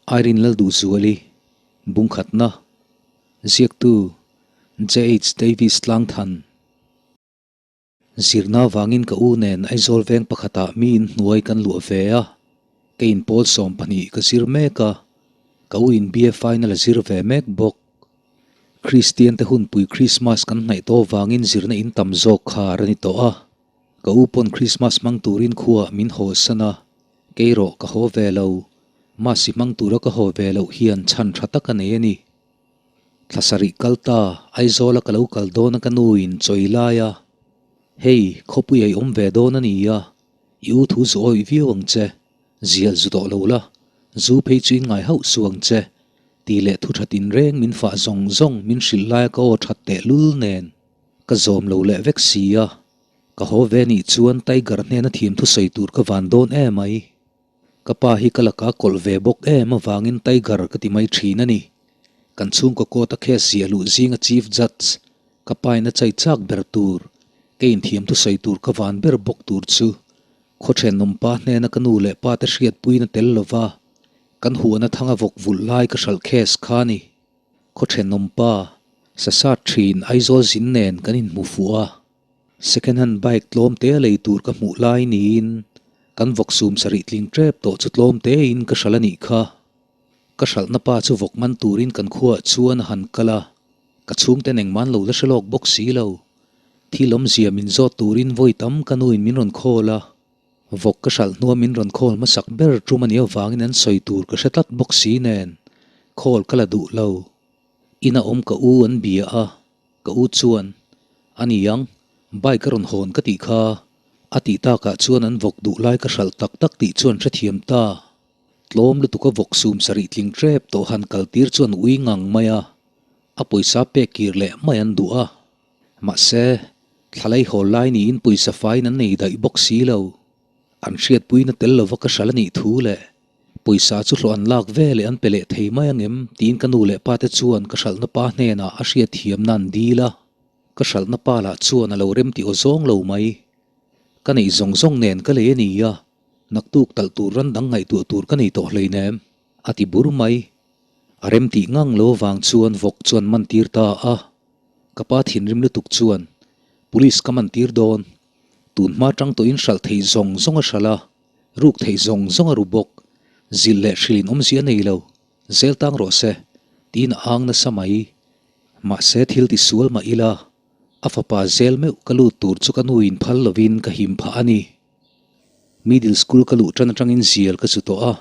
Irene Lalduhzuali, Bungkhatna, Ziaktu, JH Davis Tlangthan. Zirna vangin ka u nen Aizawl veng pakhatah mi inhnuai kan luah ve a, ka inpawl 12 ka zir mek a, ka u in BA final a zir ve mek bawk. Kristian te hunpui Krismas kan hnaih tawh vangin zirna in tam zawk khar a ni tawh a, ka u pawn Krismas hmang turin khuaah min hawsan a, Kei rawh ka haw ve lo, Masi hmang tura ka haw ve loh hian chhan tha tak a nei a ni. Thla sarih kal ta, Aizawla ka lo kal dawn a ka nu in chawi lai a, Hei, khawpui a i awm ve dawn a ni a, i u thu zu awih viau ang che, zial zu tawh lo la, zu phei chu in ngai hauh suh ang che, tih leh thu tha tinreng min fah zawng zawng min hrilh laia ka aw that tehlul nen ka zawm lo leh vek si a. Ka haw ve nih chuan Tiger hnena thiam thusawi tur ka van dawn em ai. Ka pa hi ka laka kawlh ve bawk em avangin Tiger ka ti mai thin a ni. Kan chhungkaw court a case ziah luh zinga Chief Judge ka pa in a chai chak ber tur, ka inthiam thusawi tur ka van ber bawk tur chu khaw thenawmpa hnena ka nu leh pa te hriatpuiin a tel lova kan huana thanga vawk vulh lai ka hralh case kha a ni. Khaw thenawmpa sasat thin Aizawl zin nen kan inhmu fuh a. Second hand bike tlawm te lei tur ka hmuh lai niin kan vawk sum sarih tling tep tawh chu tlawm tein ka hralh a nih kha. Ka hralhna pa chu vawk man turin kan khuaah chuan a han kal a, ka chhungten engmah an lo la hre lawk bawk si lo. Thil awmzia min zawt turin vawi tam ka nuin min rawn call a, vawk ka hralh hnua min rawn call hmasak ber tum a nih avangin an sawi tur ka hre tlat bawk si nen call ka la duh lo. Ina awm ka u an bia a, Ka u chuan, A ni ang, bike a rawn hawn ka tih kha. A tih takah chuan an vawk duh lai ka hralh tak tak tih chuan hrethiam ta. Tlawm lutuk a vawk sum sarih tling tep tawh han kal tir chuan ui ngang mai a, a pawisa pek kir leh mai an duh a. Mahse, thlalai hawl lai niin pawisa faiin an nei daih bawk si lo. An hriatpuina tel lova ka hralh a nih thu leh Pawisa chu hlawh an lak ve leh an pe leh thei mai ang em? tiin ka nu leh pa te chuan ka hralhna pa hnenah a hriatthiamna an dil a. Ka hralhna pa lah chuan a lo rem tih aw zawng lo mai. Ka neih zawng zawng nen ka lei a ni a, naktuk talh tur ran dang ngaihtuah tur ka nei tawh hleinem, a ti bur mai. A rem tih ngang lo avang chuan vawk chuan man tir ta a. Ka pa thinrim lutuk chuan, Police ka man tir dawn. Tun hma tang tawhin hralh thei zawng zawng a hralh a. Ruk theih zawng zawng a ru bawk. Zilh leh hrilhin awmzia a nei lo. Zel tang rawh se, tiin a ang nasa mai. Mahse thil ti sual mah ila, a fapa zel meuh ka lut tur chu ka nuin phal lovin ka him phah a ni. Middle school ka luh tan atangin zial ka zu tawh a,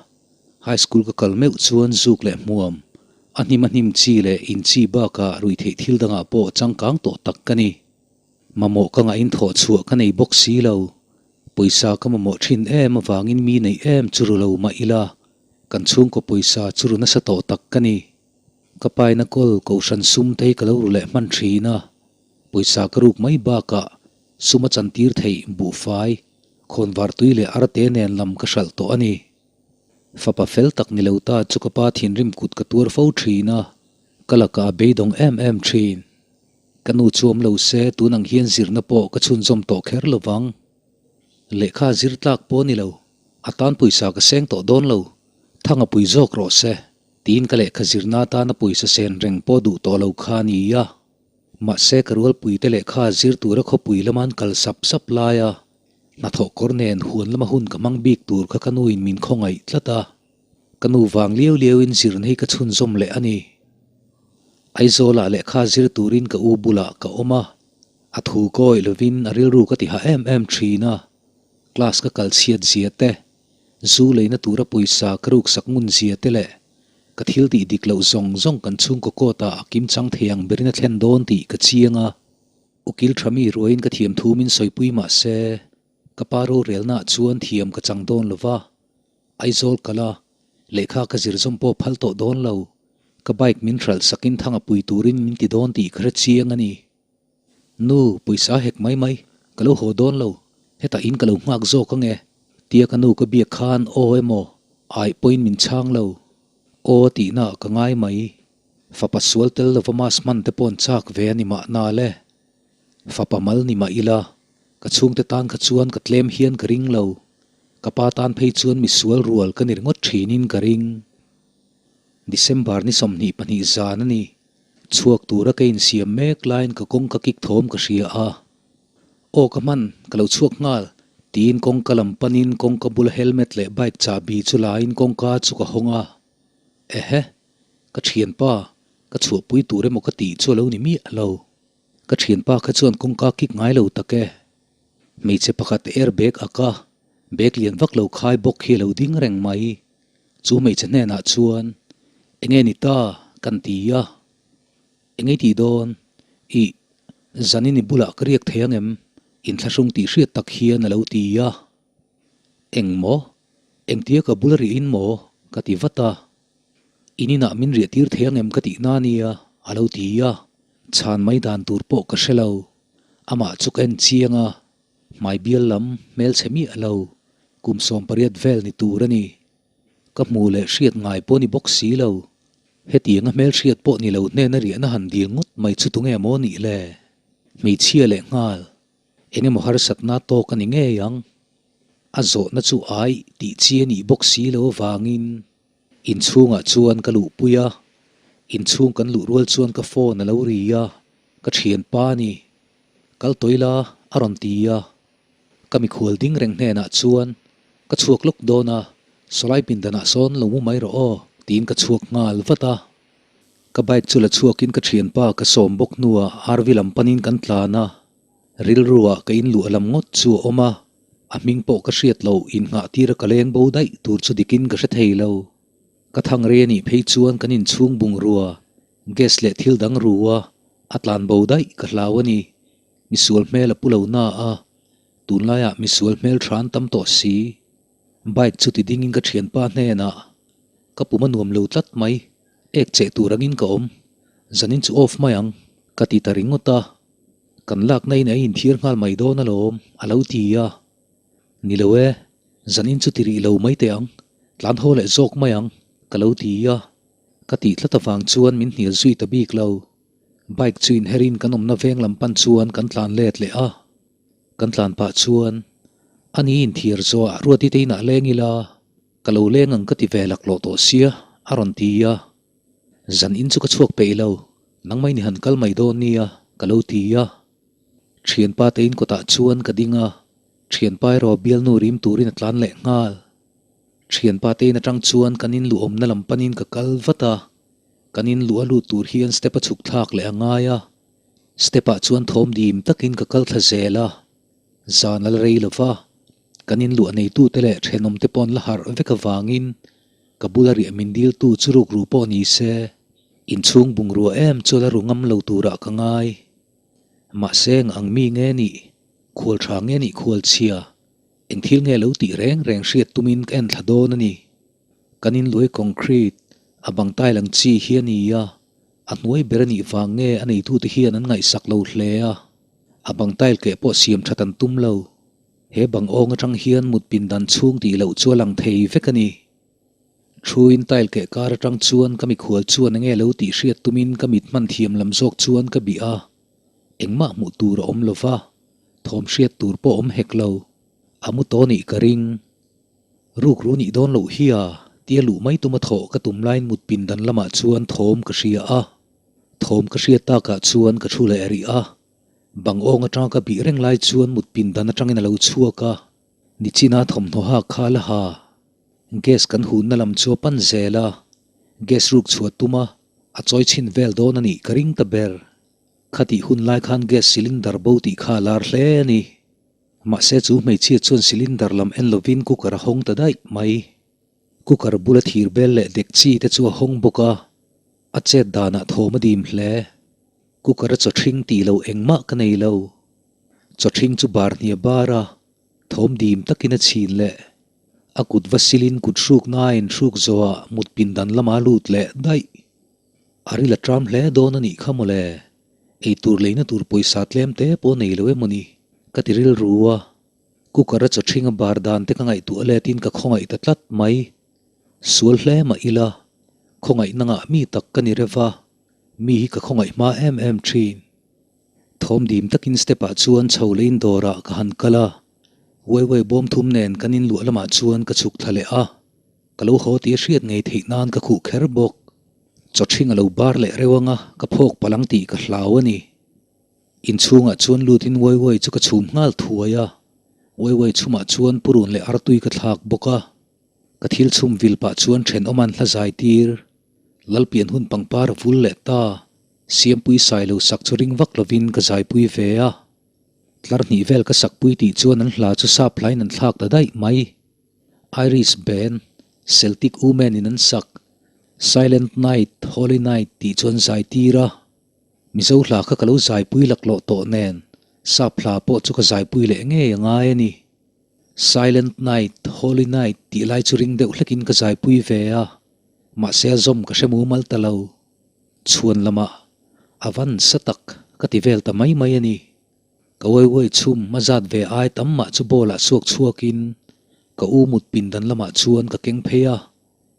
high school ka kal meuh chuan zuk leh hmuam, a hnim a hnim chi leh in chi bakah ruihtheih thil dangah pawh changkang tawh tak ka ni. Mamawh ka ngahin thawh chhuah ka nei bawk si lo. Pawisa ka mamawh thin em avangin mi neih em chu ru lo mah ila, kan chhungkaw pawisa chu ru nasa tawh tak ka ni. Ka paina kawl kohhran sum te hi ka lo ru leh hman thin a, pawisa ka ruk mai bakah sum a chantir theih buhfai, khawnvar tui leh arte nen lam ka hralh tawh a ni. Fapa fel tak ni lo ta chu ka pa thinrim kut ka tuar fo thin a, ka lakah a beidawng em em thin. Ka nu chu awm lo se tun ang hian zirna pawh ka chhunzawm tawh kher lo vang. Lehkha zir tlak pawh ni lo, a tan pawisa ka seng tawh dawn lo, thang a pui zawk rawh se, tiin ka lehkha zirna atana pawisa sen reng pawh duh tawh lo kha a ni a. Mahse ka rualpuite lehkha zir tura khawpui lama an kal sap sap lai a, hnathawh kawr nen huan lama hun ka hmang bik tur kha ka nuin min khawngaih tlat a. Ka nu vang liau liauin zirna hi ka chhunzawm leh a ni. Aizawlah lehkha zir turin ka u bulah ka awm a, a thu ka awih lovin a rilru ka ti hah em em thin a. Class ka kal chhiat zia te, zu leina tura pawisa ka ruksak ngun zia te leh ka thil tih dik loh zawng zawng kan chhungkaw court ah a kimchang thei ang berin a thlen dawn tih ka chiang a. Ukil tha mi ruaiin ka thiam thu min sawipui mah se, ka pa rorelnaah chuan thiam ka chang dawn lo va. Aizawl kal a, lehkha ka zir zawm pawh phal tawh dawn lo. Ka bike min hralh sakin thang a pui turin min ti dawn tih ka hre chiang a ni. Nu, pawisa hek mai mai, ka lo haw dawn lo, hetah in ka lo nghak zawk ang e, tia ka nu ka biak khan aw emaw, aih pawhin min chhang lo. Aw tihna ah ka ngai mai. Fapa sual tel lova mask hman te paw'n chak ve a ni mahna le. Fapa mal ni mah ila, ka chhungte tan kha chuan ka tlem hian ka ring lo. Ka pa tan phei chuan misual rual ka ni ringawt thinin ka ring. December ni 22 zan a ni. Chhuak tura ka insiam mek laiin ka kawngka kik thawm ka hria a. Aw ka hman, ka lo chhuak nghal, tiin kawngka lam panin kawngka bula helmet leh bike chahbi chu laiin kawngka chu ka hawng a. Ehe, ka thianpa, ka chhuahpui tur emaw ka tih chu a lo ni miah lo. Ka thianpa kha chuan kawngka kik ngai lo tak e. Hmeichhe pakhat air bag ak a, bag lian vak lo khai bawk hi a lo ding reng mai. Chu hmeichhe hnenah chuan, Enge ni ta? kan ti a. Enge i tih dawn? Ih, zanin i bulah ka riak thei ang em? Inthlahrung tih hriat tak hian a lo ti a. Eng maw? Engtia ka bula riah in maw? ka ti vat a. In inah min riah tir thei ang em ka tih na nia, a lo ti a. Chhan mai dan tur pawh ka hre lo. Amah chu ka en chiang a, hmai bial lam hmelchhe miah lo, kum 18 vel ni tur a ni. Ka hmu leh hriat ngai pawh ni bawk si lo. Hetianga hmelhriat pawh ni lo hnena riahna han dil ngawt mai chu tunge maw nih le? Hmeichhia leh nghal, eng emaw harsatna tawk a ni ngei ang. A zawhna chu ai tih chi a nih bawk si lo avangin inchhungah chuan ka luhpui a, inchhung kan luh rual chuan ka phone a lo ri a, ka thianpa a ni. Kal tawih la a rawn ti a. Ka mikhual ding reng hnenah chuan ka chhuak lawk dawn a, sawlai pindanah sawn lo mu mai rawh aw tiin ka chhuak nghal vat a. Ka bike chu la chhuakin ka thianpa ka sawm bawk hnuah RV lam panin kan tlan a, rilruah ka inluah lam ngawt chu a awm a, a hming pawh ka hriat loh innghah tira ka leng bo daih tur chu dikin ka hre thei lo. Ka thang rei anih phei chuan kan inchhung bungrua, gas leh thil dang ru a, a tlan bo daih ka hlau a ni. Misual hmel a pu lo na a, tunlaiah misual hmel tha an tam tawh si. Bike chu ti dingin ka thianpa hnenah, Ka pum a nuam lo tlat mai, ek cheh tur angin ka awm, zanin chu off mai ang, ka ti ta ringawt a. Kan lakna in a inthiar nghal mai dawn alawm, a lo ti a. Ni lo e, zanin chu ti rih lo mai teh ang, tlan haw leh zawk mai ang, ka lo ti a. Ka tih tlat avang chuan min hnial zui ta bik lo. Bike chu inherin kan awmna veng lam pan chuan kan tlan let leh a. Kan tlan pah chuan, A ni inthiar zawh ah Ruati te inah leng ila, ka lo leng ang ka ti ve laklawh tawh sia, a rawn ti a. Zan in chu ka chhuak peih lo, nangmah in i han kal mai dawn nia, ka lo ti a. Thianpa te in kawtah chuan ka ding a, thianpa erawh bialnu rim turin a tlan leh nghal. Thianpa te in atang chuan kan in luhawmna lam panin ka kal vat a. Kan in luh a lut tur hian step a chhuk thlak leh a ngai a, step ah chuan thawm dim takin ka kal thla zel a, zan a la rei lo va, kan in luah neitu te leh thenawm te pawh an la harh vek avangin ka bula riah min dil tu chu rukru pawh ni se, inchhung bungrua em chu la ru ngam lo turah ka ngai. Mahse eng ang mi nge nih, khual tha nge nih khual chhia, eng thil nge lo tih reng reng hriat tumin ka en thla dawn a ni. Kan inluai concrete a bang tile ang chi hi a ni a, a hnuai ber a nih vang nge a neitute hian an ngaihsak lo hle a, a bang tile keh pawh siam that an tum lo. He bang awng atang hian mut pindan chhung tih loh chu a lang thei vek a ni. Thuin tile keh kar atang chuan ka mikhual chuan enge lo tih hriat tumin ka mit hman thiam lam zawk chuan ka bih a, engmah hmuh tur a awm lo va, thawm hriat tur pawh awm hek lo. A mu tawh nih ka ring. Rukru nih dawn loh hi a, tia luh mai tuma thawh ka tum laiin mut pindan lamah chuan thawm ka hria a. Thawm ka hriat takah chuan ka thu leh rih a. Bang awng atanga ka bih reng lai chuan mut pindan atangin a lo chhuak a. Nichina thawmhnaw hak kha a la ha. Gas kan hunna lam chu a pan zel a. Gas ruk chhuah tuma a chawi chhin vel dawn a nih ka ring ta ber. Khatih hun lai khan gas cylinder bo tih kha a lar hle a ni. Mahse chu hmeichhia chuan cylinder lam en lovin cooker a hawng ta daih mai. Cooker bula thir bel leh dek chi te chu a hawng bawk a, a chet danah thawm a dim hle. Cooker a chaw ṭhing tih loh engmah ka nei lo. Chaw ṭhing chu bar hnia bar a, thawm dim takin a chhin leh. A kut va silin kut hruk nain hruk zawhah mut pindan lama lut leh daih. A ril a ṭam hle dawn a nih kha mawle. Eitur leina tur pawisa tlem te pawh nei lo emaw ni? Ka ti rilru a. Cooker a chaw ṭhing a bar dan te ka ngaihtuah letin ka khawngaih ta tlat mai. Sual hle mah ila, khawngaihna ngah mi tak ka ni reuh a, mi hi ka khawngaih hma em em ṭhin. Thawm dim takin step ah chuan chho leiin dawrah ka han kal a, Weiwei bawm thum nen kan inluah lamah chuan ka chhuk thla leh a, ka lo haw tih a hriat ngei theih nan ka khuh kher bawk. Chawṭhing a lo bar leh reuh anga ka phawk palh ang tih ka hlau a ni. Inchhungah chuan lutin Waiwai chu ka chhum nghal thuai a, Waiwai chhumah chuan purun leh artui ka thlak bawk a. Ka thil chhum vil pah chuan ṭhenawm an hla zai tir. Lalpian hun pangpar a vul leh ta, Siampui sai lo sak chu ring vak lovin ka zaipui ve a. Tlar hnih vel ka sakpui tih chuan an hla chu sap hlain an thlak ta daih mai. Irish band Celtic Women in an sak Silent Night, Holy Night tih chu an zai tir a. Mizo hla kha ka lo zaipui laklawh tawh nen sap hla pawh chu ka zaipui leh ngei a ngai a ni. Silent Night, Holy Night tih lai chu ring deuh hlekin ka zaipui ve a, mahse a zawm ka hre mumal ta lo. Chhuan lamah a van sa tak ka ti vel ta mai mai a ni. Ka uai uai chhum a zat ve ai tam mah chu ball ah suak chhuakin ka u mut pindan lamah chuan ka keng phei a,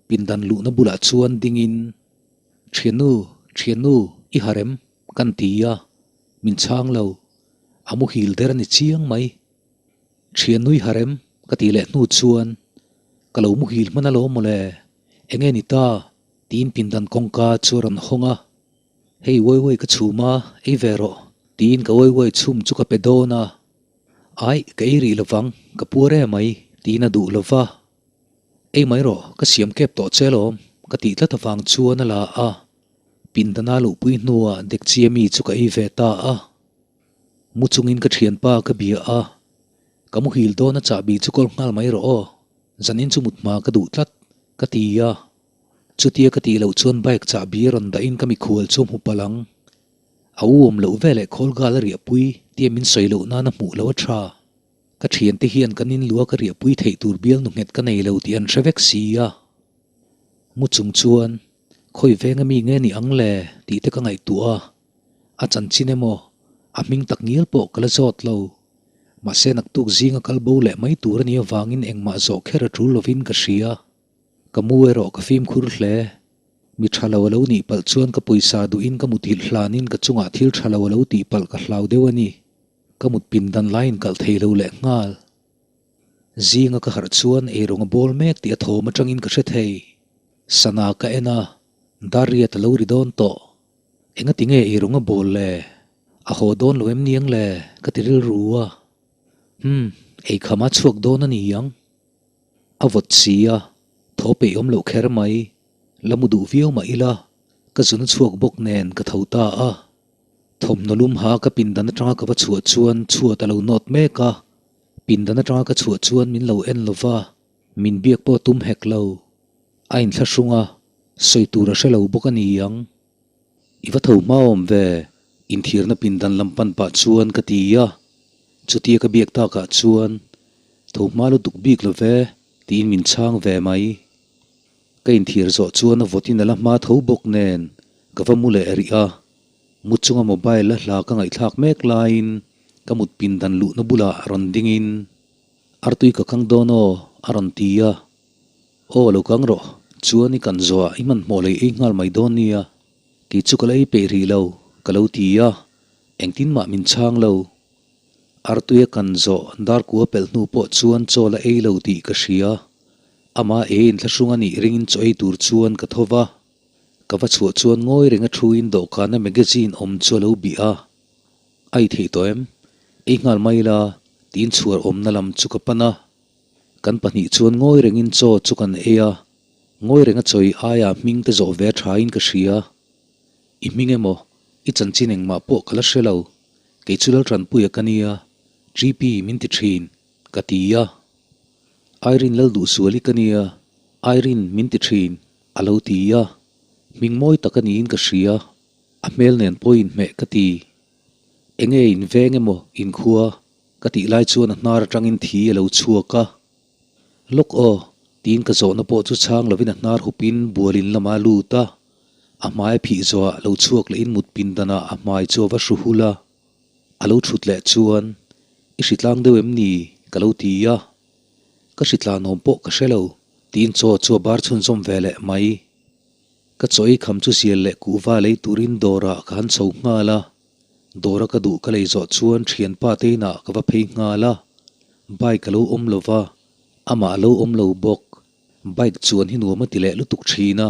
pindan luhna bulah chuan dingin, Thiannu, thiannu, i harem, kan ti a, min chhang lo, a muhil der a ni chiang mai. Thiannu i harem, ka tih leh hnu chuan ka lo muhil hman alawm mawle, enge ni ta? tiin pindan kawngka chu a rawn hawng a. Hei uai uai ka chhum a, ei ve rawh, tiin ka uai uai chhum chu ka pe dawn a. Aih, ka ei rih lovang, ka puar em mai, tiin a duh lova. Ei mai rawh, ka siam kep tawh che alawm, ka tih tlat avang chuan a la a. Pindana luhpui hnuah dekchia mi chu ka ei ve ta a. Mu chungin ka thianpa ka bia a, ka muhil dawn a chahbi chu kawl nghal mai rawh aw, zanin chu mut hma ka duh tlat, ka ti a. Chutia ka tih loh chuan bike chahbi a rawn dahin ka mikhual chu a hmu palh ang. A u awm loh veleh khawl gal a riahpui tia min sawi loh nana hmuh loh a tha. Ka thiante hian kan inlua ka riahpui theih tur bialnu nghet ka nei lo tih an hre vek si a. Mu chung chuan, Khawi veng ami nge ni ang le? tih te ka ngaihtuah a. A chanchin emaw, a hming tak ngial pawh ka la zawt lo. Mahse naktuk zinga kal bo leh mai tur a nih avangin engmah zawh kher a tul lovin ka hria. Ka mu erawh ka fimkhur hle. Mi tha lo a lo nih palh chuan ka pawisa duhin ka muthilh hlanin ka chungah thil tha lo a lo tih palh ka hlau deuh a ni. Ka mut pindan laiin kalh thei lo leh nghal. Zinga ka harh chuan eirawng a bawl mek tih a thawm atangin ka hre thei. Sana ka en a, dar riat a lo ri dawn tawh. Engati nge eirawng a bawl le? A haw dawn lo em niang le? Ka ti rilru a. Umm, eikham a chhuak dawn a ni ang. A vawt si a, thaw peih awm loh kher mai. La mu duh viau mah ila, ka zun a chhuak bawk nen ka tho ta a. Thawmhnaw lum ha ka pindan atanga ka va chhuah chuan chhuat a lo nawt mek a, pindan atanga ka chhuah chuan min lo en lo va, min biak pawh tum hek lo. A inthlahrung a, sawi tur a hre lo bawk a ni ang. I va tho hma awm ve, inthirna pindan lam pan pah chuan ka ti a. Chutia ka biak takah chuan, Tho hma lutuk bik lo ve, tiin min chhang ve mai. Ka inthir zawh chuan a vawtin a la hma tho bawk nen ka va mu leh rih a. Mu chunga mobile a hla ka ngaihthlak mek laiin ka mut pindan luhna bulah rawn dingin, Artui ka kang dawn aw, a rawn ti a. Aw lo kang rawh, chuan i kan zawhah i hmanhmawh lei ei nghal mai dawn nia, kei chu ka la ei peih rih lo, ka lo ti a, engtin mah min chhang lo. Artuia kan zawh darkua pelh hnu pawh chuan chaw la ei lo tih ka hria, amah ei inthlahrung a nih ringin chaw ei tur chuan ka tho va, ka va chhuah chuan ngawi renga thuin dawhkana magazine awm chu a lo bih a, A i theih tawh em? Ei nghal mai la, tiin chhuar awmna lam chu ka pan a. Kan pahnih chuan ngawi rengin chaw chu kan ei a, ngawi renga chawi aia hming te zawh ve a thain ka hria. I hming emaw, i chanchin engmah pawh ka la hre lo, kei chu Laltanpuia ka nia, GP min ti thin, ka ti a. Irene Lalduhsuali ka nia, Irene min ti thin, a lo ti a. Hming mawi tak a niin ka hria, a hmel nen pawh inhmeh ka ti. Enge inveng emaw inkhua? Ka tih lai chuan a hnar atangin thi a lo chhuak a. Lawk aw, tiin ka zawhna pawh chu chhang lovin a hnar hupin bualin lamah a lut a. A hmai a phih zawhah lo chhuak lehin mut pindanah a hmai chu a va hru hul a. A lo thut leh chuan, I hritlang deuh em ni? ka lo ti a. Ka hritlanawm pawh ka hre lo, tiin chaw chu a bar chhunzawm ve leh mai. Ka chaw ei kham chu zial leh kuhva lei turin dawrah ka han chho nghal a. Dawra ka duh ka lei zawh chuan thianpa te inah ka va phei nghal a, bike a lo awm lo va, amah a lo awm lo bawk. Bike chuan hi nuam a ti leh lutuk thin a.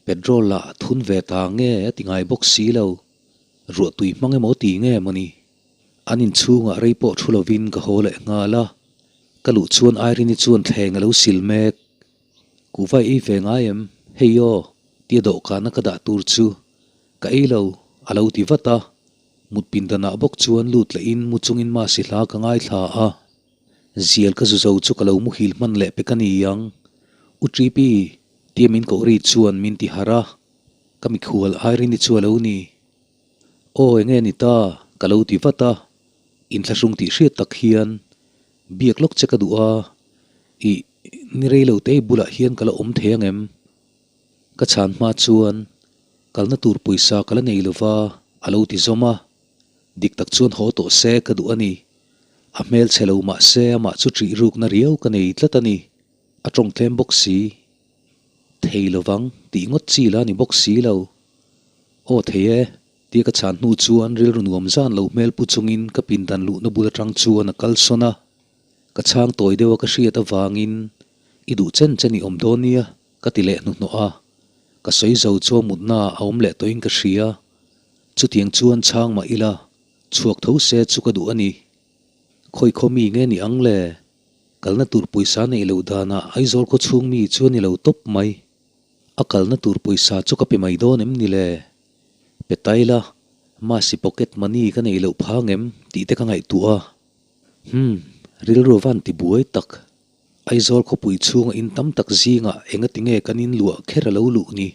Petrol lah thun ve ta nge a ti ngai bawk si lo. Ruah tui hmang emaw ti nge mawni? An inchhungah rei pawh thu lovin ka haw leh nghal a. Ka luh chuan Irene-i chuan thleng a lo sil mek. Kuhva i ei ve ngai em? Hei aw, tia dawhkana ka dah tur chu ka ei lo, a lo ti vat a. Mut pindanah bawk chuan lut lehin mu chungin Masi hla ka ngaithla a. Zial ka zu zo chu ka lo muhil hman leh pek a ni ang. U Tripi, tia min koh ri chuan min ti harh a. Ka mikhual Irene-i chu a lo ni. Aw enge ni ta? Ka lo ti vat a. Inthlahrung tih hriat tak hian biak lawk che ka duh a, ih ni rei lo te i bulah hian ka la awm thei ang em? Ka chhan hma chuan kalna tur pawisa ka la nei lova a lo ti zawm a, dik tak chuan haw tawh se ka duh a ni. A hmel chhe lo mah se amah chu ṭih rukna riau ka nei tlat a ni, a ṭawng tlem bawk si. Thei lovang tih ngawt chi la ni bawk si lo. Aw thei e, tia ka chhan hnu chuan rilru nuam zan lo hmel pu chungin ka pindan luhna bul atang chuan a kal sawn a. Ka chhang tawi deuh a ka hriat avangin i duh chen chen i awm dawn nia ka ti leh hnuhnawh a. Ka sawi zo chu a mutna a awm leh tawhin ka hria. Chutiang chuan chhang mah ila chhuak tho se chu ka duh a ni. Khawi khaw mi nge ni ang le? Kalna tur pawisa neih loh danah Aizawl khaw chhung mi chu a ni lo tawp mai. A kalna tur pawisa chu ka pe mai dawn em ni le? Pe tai la, Masi pocket money ka neih loh phang em tih te ka ngaihtuah a. Hum, rilru van ti buai tak. Aizawl khawpui chhunga in tam tak zingah engati nge kan in luah kher a lo luh ni?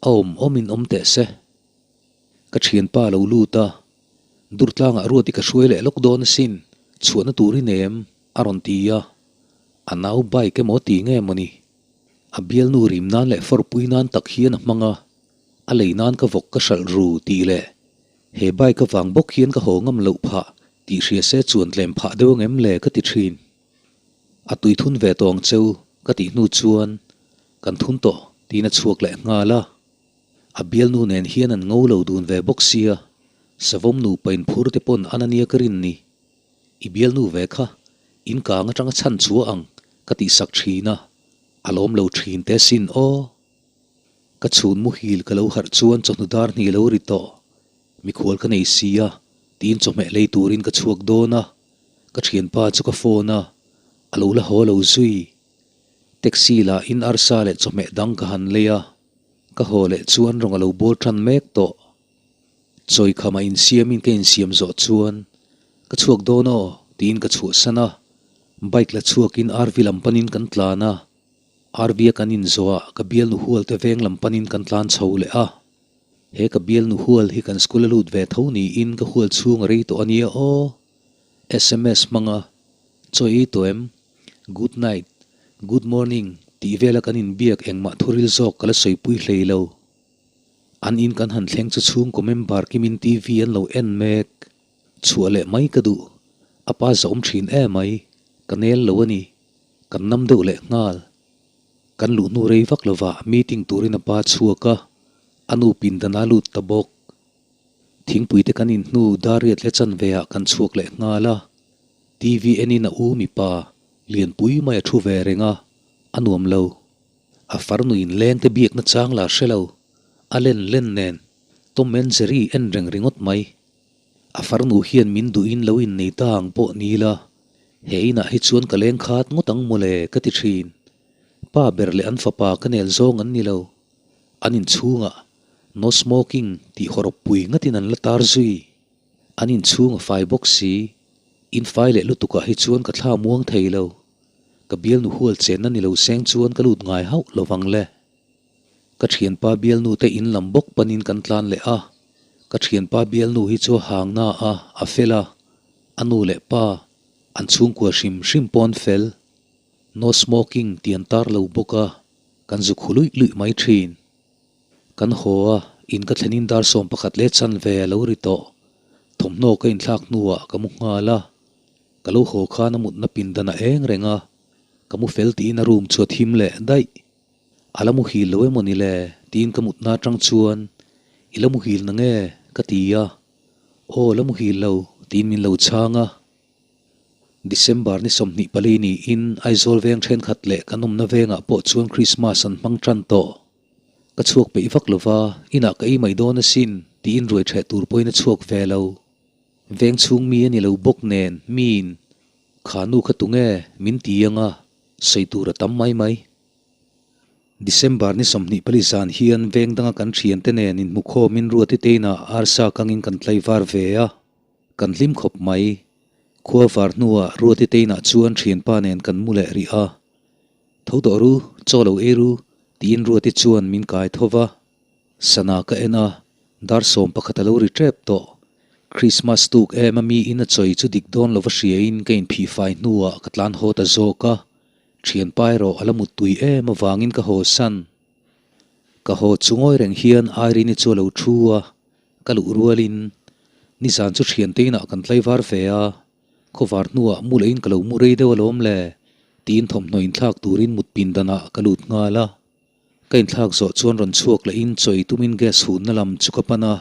A awm awmin awm teh se. Ka thianpa a lo lut a, Durtlangah ruat i ka hruai leh lawk dawn asin, chhuahna tur i nei em? a rawn ti a. A nau bike emaw ti nge mawni? A bialnu rim nan leh fawrpui nan tak hian a hmang a, a lei nan ka vawk ka hralh ru tih leh he bike avang bawk hian ka haw ngam loh phah tih hria se chuan tlem phah deuh ang em le ka ti thin. A tui thun ve tawh ang cheu ka tih hnu chuan kan thun tawh tiin a chhuak leh nghal a. A bialnu nen hian an ngo lo dun ve bawk sia, savawm nupa inphur te pawn an ania ka rin ni. I bialnu ve kha, in kang atanga chhan chhuah ang ka tihsak thin a, a lawm lo thin te sin aw. Ka chhun muhil ka lo harh chuan chawhnu dar hnih lo ri tawh, mikhual ka nei sia tiin chawhmeh lei turin ka chhuak dawn a, ka thianpa chu ka phone a, a lo la haw lo zui. Taxi lah in arsa leh chawhmeh dang ka han lei a. Ka haw leh chuan rawng a lo bawl tan mek tawh. Chawikhama insiamin ka insiam zawh chuan ka chhuak dawn aw tiin ka chhuahsan a, bike la chhuakin RV lam panin kan tlan a, RV a kan inzawh ah ka bialnu hual te veng lam panin kan tlan chho leh a. He ka bialnu hual hi kan school a lut ve tho niin ka hual chhung a rei tawh a nia aw. Sms hmanga chaw ei tawh em? Good night, good morning tih vela kan inbiak engmah thuril zawk ka la sawipui hlei lo. An in kan han thleng chu chhungkaw member kimin TV an lo en mek. Chhuah leh mai ka duh. A pa zawm thin e mai. Ka nel lo a ni. Kan nam deuh leh nghal. Kan luh hnu rei vak lovah meeting turin a pa chhuak a, a nu pindan a lut ta bawk. Thingpui te kan in hnu dariat leh chanve ah kan chhuak leh nghal a. TV enin a u mipa lianpui mai a thu ve reng a, a nuam lo. A farnu inleng te biakna chang la hre lo, a len len nen Tom and Jerry en reng ringawt mai. A farnu hian min duhin lo innei ta ang pawh ni la, he inah hi chuan ka leng khat ngawt ang mawle ka ti thin. Pa ber leh an fapa ka nel zawng an ni lo. An inchhungah No smoking tih hawrawp pui ngatin an la tar zui. An inchhung a fai bawk si, in fai leh lutukah hi chuan ka thla muang thei lo. Ka bialnu hual chenna ni lo seng chuan ka lut ngai hauh lo vang le. Ka thianpa bialnu te in lam bawk panin kan tlan leh a, ka thianpa bialnu hi chu a hang na a, a fel a, a nu leh pa, an chhungkua hrim hrim pawn fel. No smoking tih an tar lo bawk a, kan zu khu luih luih mai thin. Kan haw a, in ka thlenin dar 11 leh chanve a lo ri tawh. Thawmhnaw ka inthlak hnuah ka mu nghal a, ka lo haw khan a mutna pindan a eng reng a, ka mu fel tiin a room chu a thim leh daih. A la muhil lo emaw ni le tiin ka mutna atang chuan I la muhil na nge? ka ti a, Aw la muhil lo tiin min lo chhang a. December ni 24 niin Aizawl veng thenkhat leh kan awmna vengah pawh chuan Christmas an hmang tan tawh. Ka chhuak peih vak lova, inah ka ei mai dawn asin, tiin ruai ṭheh tur pawhin a chhuak ve lo. Veng chhung mi a ni lo bawk nen, miin, Kha nu kha tunge? min ti ang a, sawi tur a tam mai mai. December ni 24 zan hian veng danga kan thiante nen inhmukhawmin Ruati teinah arsa kangin kan tlaivar ve a, kan hlim khawp mai. Khua var hnuah Ruati teinah chuan thianpa nen kan mu leh rih a. Tho tawh ru, chaw lo ei ru, tiin Ruati chuan min kai tho va. Sana ka en a, dar 11 a lo ri tep tawh. Krismas tuk em a miin a chawi chu dik dawn lova hriain ka inphihfai hnuah ka tlan haw ta zawk a. Thianpa erawh a la muttui em avangin ka haw san. Ka haw chu ngawi reng hian Irene-i chu a lo thu a, ka luh rualin nizan chu thiante inah kan tlaivar ve a, khawvar hnuah mu lehin ka lo mu rei deuh alawm le tiin thawmhnaw inthlak turin mut pindanah ka lut nghal a. Ka inthlak zawh chuan rawn chhuak lehin chawi tumin gas hunna lam chu ka pan a,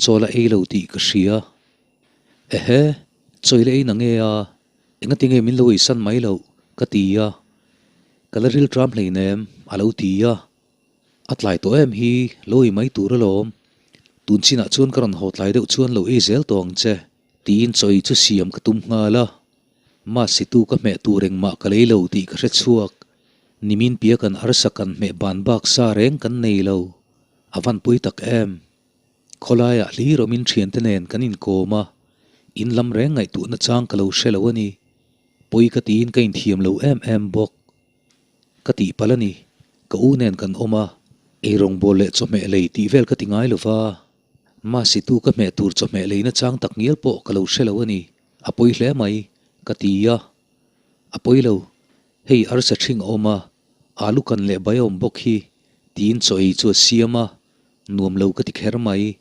chaw la ei lo tih ka hria. Ehe, chawi la ei na nge a? Engati nge min lo eisan mai loh? ka ti a. Ka la ril tram hleinem, a lo ti a. A tlai tawh em hi, lo ei mai tur alawm. Tun chinah chuan ka rawn haw tlai deuh chuan lo ei zel tawh ang che, tiin chawi chu siam ka tum nghal a. Mahse tu ka hmeh tur engmah ka lei lo tih ka hre chhuak. Nimin pia kan arsa kan hmeh ban bak sa reng kan nei lo. A van pui tak em? Khawlaiah hlir awmin thiante nen kan inkawm a, in lam reng ngaihtuahna chang ka lo hre lo a ni. Pawi ka tiin ka inthiam lo em em bawk. Ka tihpalh a ni, ka u nen kan awm a, eirawngbawl leh chawhmeh lei tih vel ka ti ngai lo va. Mahse tu ka hmeh tur chawhmeh leina chang tak ngial pawh ka lo hre lo a ni, a pawi hle mai, ka ti a. A pawi lo, hei arsa ṭhing a awm a, alu kan leh bai a awm bawk hi, tiin chaw ei chu a siam a. Nuam lo ka ti kher mai.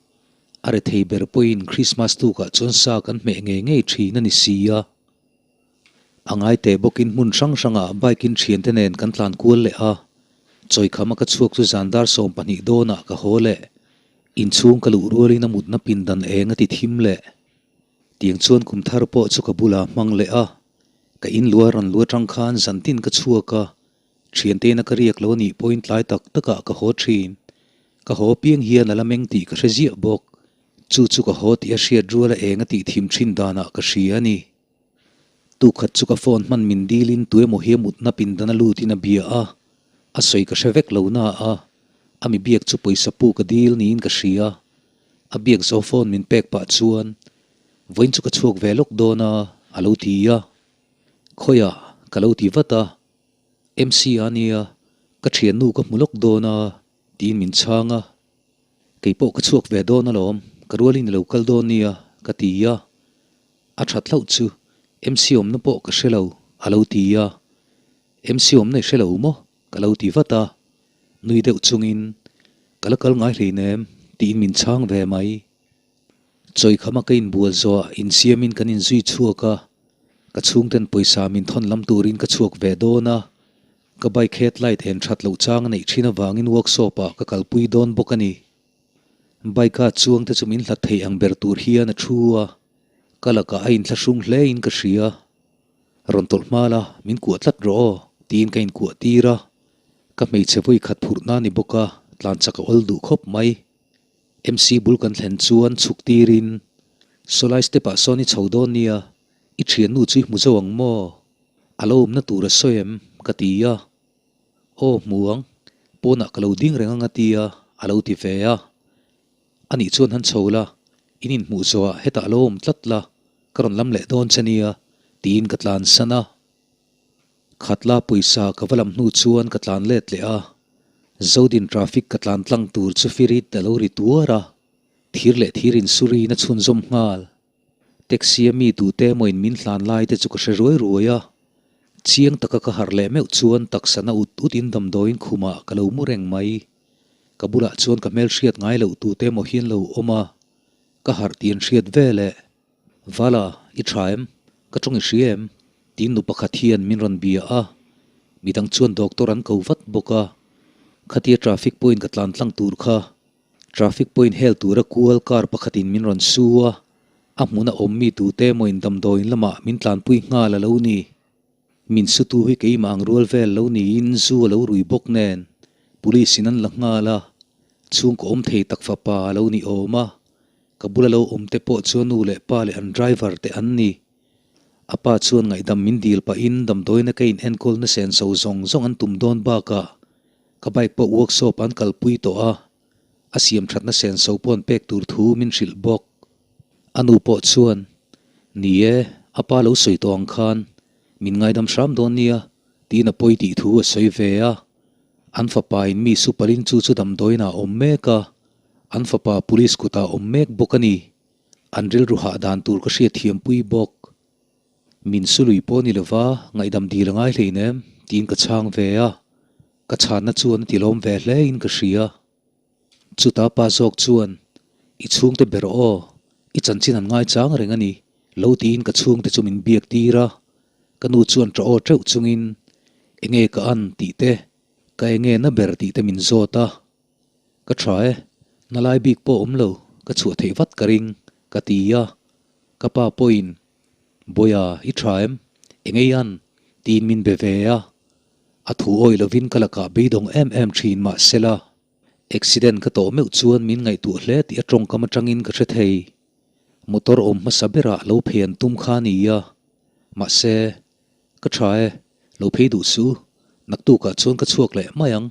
A rethei ber pawhin Christmas tukah chuan sa kan hmeh ngei ngei thin a ni si a. A ngai teh bawkin hmun hrang hrangah bike in thiante nen kan tlan kual leh a. Chawikhama ka chhuak chu zan dar 12 dawnah ka haw leh. Inchhung ka luh rualin a mutna pindan eng a ti thim leh. Tiang chuan kum thar pawh chu ka bulah hmang leh a. Ka inlua rawn lu atang khan zantin ka chhuak a. Thianteina ka riak lo anih pawhin tlai tak takah ka haw thin. Ka haw piang hian a la meng tih ka hre ziah bawk. Chu chu ka haw tih a hriat ruala eng a tih thim thin danah ka hria a ni. Tukhat chu ka phone hman min dilin tuemaw hi a mutna pindan a lutin a bia a, a sawi ka hre vek lo na a, a mi biak chu pawisa pu ka dil niin ka hria. A biak zo phone min pek pah chuan, Vawiin chu ka chhuak ve lawk dawn a, a lo ti a. Khawiah ka lo ti vat a. MC a nia, ka thiannu ka hmu lawk dawn a, tiin min chhang a. Kei pawh ka chhuak ve dawn alawm, ka rualin i lo kal dawn nia, ka ti a. A that hlauh chu MC awmna pawh ka hre lo, a lo ti a. MC awmna i hre lo maw? ka lo ti vat a. Nui deuh chungin, Ka la kal ngai hleinem, tiin min chhang ve mai. Chawikhama ka inbual zawhah insiamin kan inzui chhuak a, ka chhungten pawisa min thawn lam turin ka chhuak ve dawn a, ka bike headlight en that loh chang a neih thin avangin workshop ah ka kalpui dawn bawk a ni. Bike a chuang te chu min hlat thei ang ber tur hian a thu a, ka lakah a inthlahrung hle in ka hria. Rawn tawlh hma la, min kuah tlat rawh aw, tiin ka inkuah tir a, ka hmeichhe vawi khat phurhna a ni bawk a, tlan chak a awl duh khawp mai. MC bul kan thlen chuan chhuk tirin, Sawlai step ah sawn i chho dawn nia, i thiannu chu i hmu zo ang maw? A lo awmna tur a sawi em? ka ti a. Aw hmu ang, pawnah ka lo ding reng ang a ti a, a lo ti ve a. Anih chuan han chho la, in inhmuh zawhah hetah a lo awm tlat la, ka rawn lam leh dawn che nia, tiin ka tlansan a. Khatla pawisa ka va lam hnu chuan ka tlan let leh a, Zodin traffic ka tlan tlang tur chu firit a lo ri tuar a, thir leh thir insuriin a chhunzawm nghal. Taxi a mi tute emaw in min hlan lai te chu ka hre ruai ruai a, chiang taka ka harh leh meuh chuan taksa na ut ut in damdawiin khumah ka lo mu reng mai. Ka bulah chuan ka hmelhriat ngai loh tute emaw hian lo awm a, ka harh tih an hriat veleh. Vala, i tha em? Ka tawng i hria em? Tiin nu pakhat hian min rawn bia a, midang chuan doctor an ko vat bawk a. Khatia traffic point ka tlan tlang tur kha traffic point hel tura kual car pakhatin min rawn su a, a hmuna awm mi tute emaw in damdawiin lamah min tlanpui nghal a lo ni. Min sutu hi keimah ang rual vel lo niin zu a lo rui bawk nen police in an la nghal a. Chhungkaw awm thei tak fapa a lo ni awm a, ka bula lo awm te pawh chu a nu leh pa leh an driver te an ni. A pa chuan ngaihdam min dil pahin damdawiina ka in enkawlna senso zawng zawng an tum dawn bakah ka bike pawh workshop an kalpui tawh a, a siam thatna senso pawh an pek tur thu min hrilh bawk. A nu pawh chuan, Ni e, a pa lo sawi tawh ang khan min ngaidam hram dawn nia, tiin a pawi tih thu a sawi ve a. An fapa in mi supalin chu chu damdawiin ah a awm mek a, an fapa police kutah a awm mek bawk a ni. An rilru hah dan tur ka hriat thiampui bawk. Min sului pawh ni lova ngaihdam dil a ngai hlein em? tiin ka chhang ve a, ka chhanna chuan a tilawm ve hle in ka hria. Chuta pa zawk chuan, I chhungte ber aw, i chanchin an ngaichang reng a ni, lo tiin ka chhungte chu min biak tir a. Ka nu chuan ṭah aw ṭeuh chungin, Enge ka an tih te, ka enge na ber tih te min zawt a. Ka ṭha e, na lai bik pawh awm lo, ka chhuah theih vat ka ring, ka ti a. Ka pa pawhin, Bawiha, i ṭha em? Enge i an? tiin min be ve a. A thu awih lovin ka lakah beidawng em em ṭhin mahsela, accident ka tawh meuh chuan min ngaihtuah hle tih a ṭawngkam aṭangin ka hre thei. Motor awm hmasa berah lo phei an tum kha a ni a, mahse, ka ṭha e, lo phei duh suh, naktukah chuan ka chhuak leh mai ang,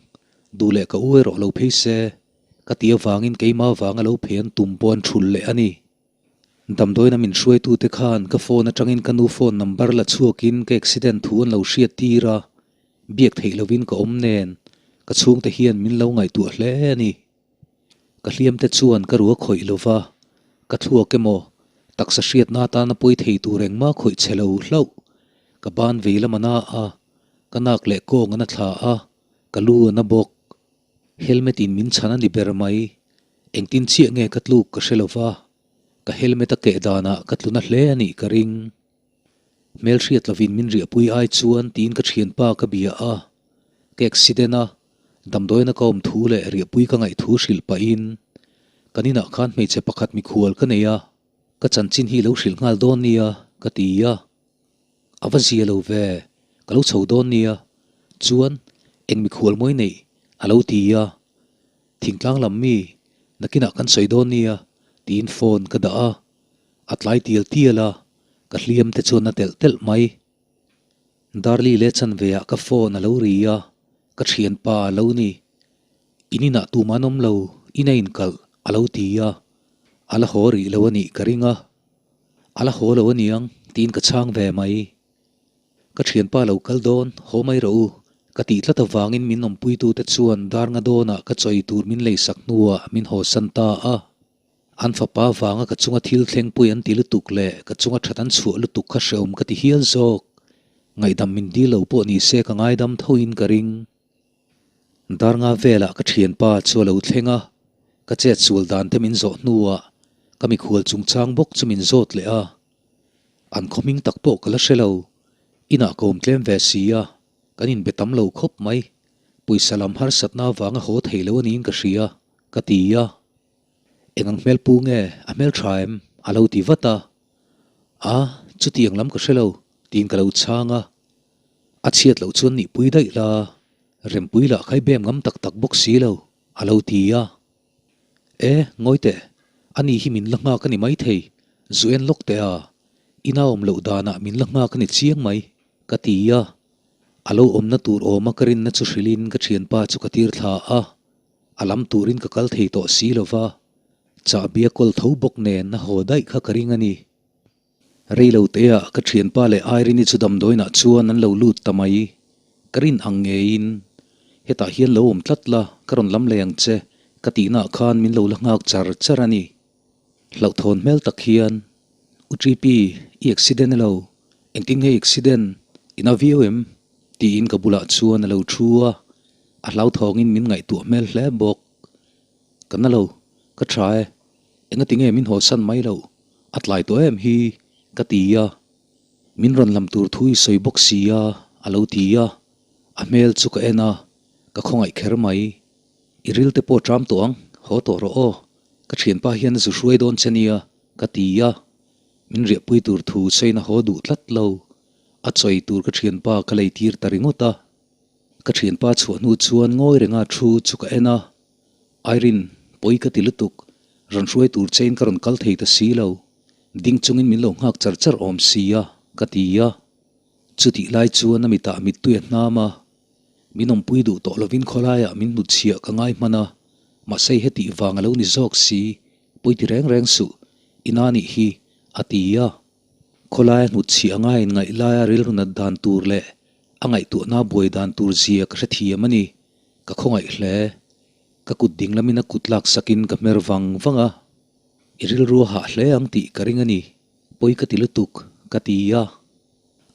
duh leh ka u erawh lo phei se, ka ti avangin keimah avanga lo phei an tum pawh an ṭhulh leh a ni. Damdawiina min hruaitute khan ka phone atangin ka nu phone number la chhuakin ka accident thu an lo hriat tir a, biak theih lovin ka awm nen ka chhungte hian min lo ngaihtuah hle a ni. Ka hliamte chuan ka rua khawih lova, ka thluak emaw taksa hriatna atana pawi thei tur engmah khawih che lo hlauh. Ka ban vei lam a na a, ka nak leh kawng a na thla a, ka lu a na bawk. Helmet in min chhan a ni ber mai. Engtin chiah nge ka tluk ka hre lova, ka helmet a keh danah ka tluna hle a nih ka ring. Hmelhriat lovin min riahpui ai chuan tiin ka thianpa ka bia a, ka accident a, damdawiina ka awm thu leh riahpui ka ngaih thu hrilh pahin kan inah khan hmeichhe pakhat mikhual ka nei a, ka chanchin hi lo hrilh nghal dawn nia ka ti a. A va zia lo ve, ka lo chho dawn nia, chuan eng mikhual mawi neih a lo ti a, thingtlang lam mi nakinah kan sawi dawn nia tiin phone ka dah a, a tlai tial tial a, ka hliam te chuan a telh telh mai. Darli leh chanve ah ka phone a lo ri a, ka thianpa a lo ni. In inah tumah an awm lo, in a inkalh a lo ti a, a la haw rih lo a nih ka ring a. A la haw lo aniang tiin ka chhang ve mai. Ka thianpa lo kal dawn, haw mai rawh u, ka tih tlat avangin min awmpuitute chuan dar nga dawnah ka chawi tur min leisak hnuah min hawsan ta a. An fapa vanga ka chunga thil thlengpui an ti lutuk leh ka chunga that an chhuah lutuk kha hreawm ka ti hial zawk. Ngaihdam min dil lo pawh ni se ka ngaidam thoin ka ring. Dar nga velah ka thianpa chu a lo thleng a, ka chet sual dan te min zawh hnuah ka mikhual chungchang bawk chu min zawt leh a. An khaw hming tak pawh ka la hre lo, inah ka awm tlem ve si a, kan inbe tam lo khawp mai. Pawisa lam harsatna avanga haw thei lo a niin ka hria, ka ti a. Eng ang hmel pu nge a hmel tha em? a lo ti vat a. A, chutiang lam ka hre lo, tiin ka lo chhang a. A chhiat loh chuan nihpui daih la, rempui lah khai bem ngam tak tak bawk si lo, a lo ti a. E, ngawi teh, ani hi min la nghak a ni maithei, zu en lawk teh a, ina awm loh danah min la nghak a ni chiang mai, ka ti a. A lo awmna tur awma ka rinna chu hrilhin ka thianpa chu ka tir thla a. A lam turin ka kal thei tawh si lova, chahbi a kawl tho bawk nen a haw daih kha ka ring a ni. Rei lo teah ka thianpa leh Irene-i chu damdawiinah chuan an lo lut ta mai. Ka rin ang ngeiin, Hetah hian lo awm tlat la, ka rawn lam leh ang che, ka tihnaah khan min lo la nghak char char a ni. Hlauhthawn hmel tak hian, U Ṭipi, i accident elo? Engtin nge i accident? I na viau em? Tiin ka bulah chuan a lo thu a, a hlauthawngin min ngaihtuah hmel hle bawk. Ka na lo, ka tha e, engati nge min hawsan mai loh, a tlai tawh em hi, ka ti a. Min rawn lam tur thu i sawi bawk si a, a lo ti a. A hmel chu ka en a, ka khawngaih kher mai. I ril te pawh ṭam tawh ang, haw tawh rawh aw, ka ṭhianpa hian a zu hruai dawn che nia, ka ti a. Min riahpui tur thu sawiin a haw duh tlat lo. A chawi tur ka thianpa ka lei tir ta ringawt a. Ka thianpa chhuah hnu chuan ngawi renga thu chu ka en a. Irene, pawi ka ti lutuk, rawn hruai tur chein ka rawn kal thei ta si lo, ding chungin min lo nghak char char awm si a, ka ti a. Chutih lai chuan a mitah mittui a hnam a, min awmpui duh tawh lovin khawlaiah min hnutchhiah ka ngai hman a, mahse hetih vang a lo ni zawk si, pawi ti reng reng suh, i na nih hi, a ti a. Khawlaia hnutchhiah a ngaiin ngaih laia rilru nat dan tur leh a ngaihtuahna buai dan tur zia ka hrethiam a ni. Ka khawngaih hle. Ka kut ding lamin a kut lak sakin ka hmer vang vang a. I rilru a hah hle ang tih ka ring a ni. Pawi ka ti lutuk, ka ti a.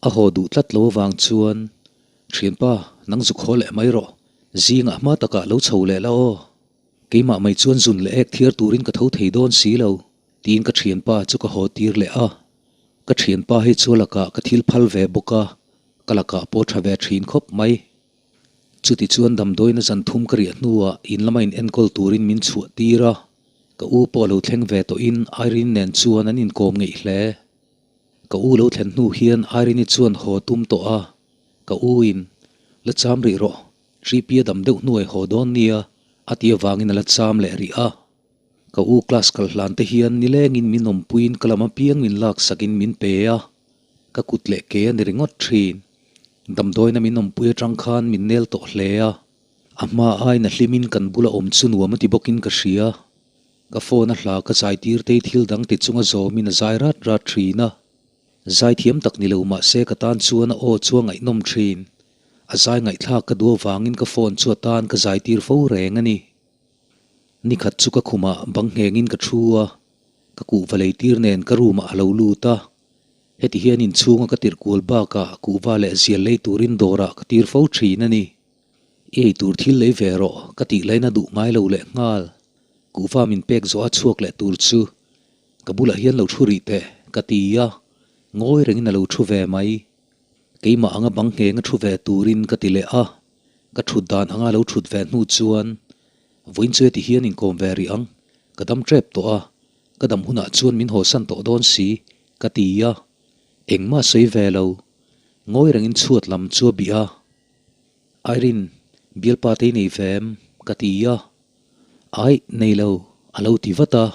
A haw duh tlat lo avang chuan, Thianpa, nang zuk haw leh mai rawh. Zingah hma takah lo chho leh la aw. Keimah mai chuan zun leh ek thiar turin ka tho thei dawn si lo, tiin ka thianpa chu ka haw tir leh a. Ka thianpa hi chu a lakah ka thil phal ve bawk a, ka lakah pawh tha ve thin khawp mai. Chutichuan damdawiina zan thum ka riah hnuah in lama in enkawl turin min chhuah tir a, ka u pawh a lo thleng ve tawhin Irene nen chuan an inkawm ngeih hle. Ka u lo thlen hnu hian Irene-i chuan haw tum tawh a, ka u in, La cham rih rawh, Tripi a dam deuh hnuai haw dawn nia, a ti avangin a la cham leh rih a. Ka u class kal hlan te hian nilengin min awmpuiin ka lam apiang min laksakin min pe a, ka kut leh ke a ni ringawt thin. Damdawiina min awmpui atang khan min nel tawh hle a, a hma aiin a hlimin kan bula awm chu nuam a ti bawkin ka hria. Ka phone a hla ka zai tir tei thil dang ti chunga zawmin a zai rat rat thin a. Zai thiam tak ni lo mah se ka tan chuan a aw chu a ngaihnawm thin. A zai ngaihthlak ka duh avangin ka phone chu a tan ka zai tir fo reng a ni. Nikhat chu ka khumah bang nghengin ka thu a, ka kuhva lei tir nen ka room ah a lo lut a. Heti hian inchhunga ka tirh kual bakah kuhva leh zial lei turin dawrah ka tir fo thin a ni. I ei tur thil lei ve rawh ka tih lain a duh ngai lo leh nghal. Kuhva min pek zawh a chhuak leh tur chu ka bulah hian lo thu rih teh ka ti a, ngawi rengin a lo thu ve mai. Keimah anga bang ngheng a thu ve turin ka ti leh a. Ka thut dan anga lo thut ve hnu chuan vawiin chu heti hian inkawm ve rih ang, ka dam tep tawh a, ka dam hunah chuan min hawsan tawh dawn si, ka ti a, engmah sawi ve lo, ngawi rengin chhuat lam chu a bih a. Irene, bialpa te i nei ve em? ka ti a, Aih, nei lo, a lo ti vat a,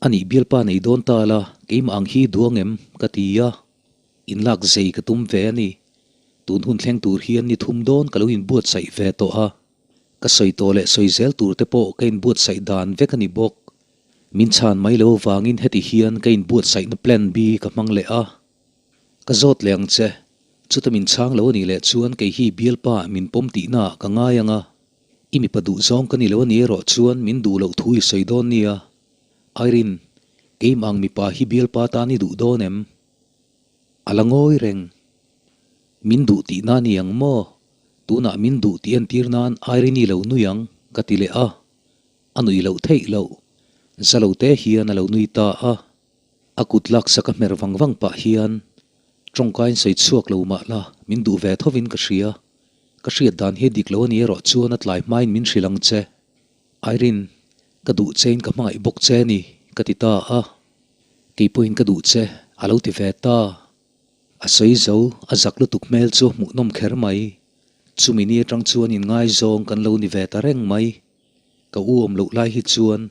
Anih bialpa nei dawn ta la, keimah ang hi duang em? ka ti a. Inlak zei ka tum ve a ni. Tun hun thleng tur hian ni thum dawn ka lo inbuatsaih ve tawh a. Ka sawi tawh leh sawi zel tur te pawh ka inbuatsaih dan vek a ni bawk. Min chhan mai lo avangin heti hian ka inbuatsaihna plan B ka hmang leh a. Ka zawt leh ang che. Chuta min chhang lo a nih leh chuan kei hi bialpa min pawm tihna ah ka ngai ang a. I mipa duh zawng ka ni lo a ni erawh chuan min duh loh thu i sawi dawn nia. Irene, keimah ang mipa hi bialpa tan i duh dawn em? A la ngawi reng. Min duh tihna a ni ang maw? Tunah min duh tih entir nan Irene-i lo nui ang, ka ti leh a. A nui loh theih loh. Za lo te hian a lo nui ta a. A kut laksak a hmer vang vang pah hian tawngkain sawi chhuak lo mah la, min duh ve thovin ka hria. Ka hriat dan hi a dik lo a ni erawh chuan a tlai hmain min hrilh ang che. Irene, ka duh chein ka hmangaih bawk che a ni, ka ti ta a. Kei pawhin ka duh che, a lo ti ve ta. A sawi zo, a zak lutuk hmel chu a hmuhnawm kher mai. Chumi ni atang chuan inngaizawng kan lo ni ve ta reng mai. Ka u awm loh lai hi chuan,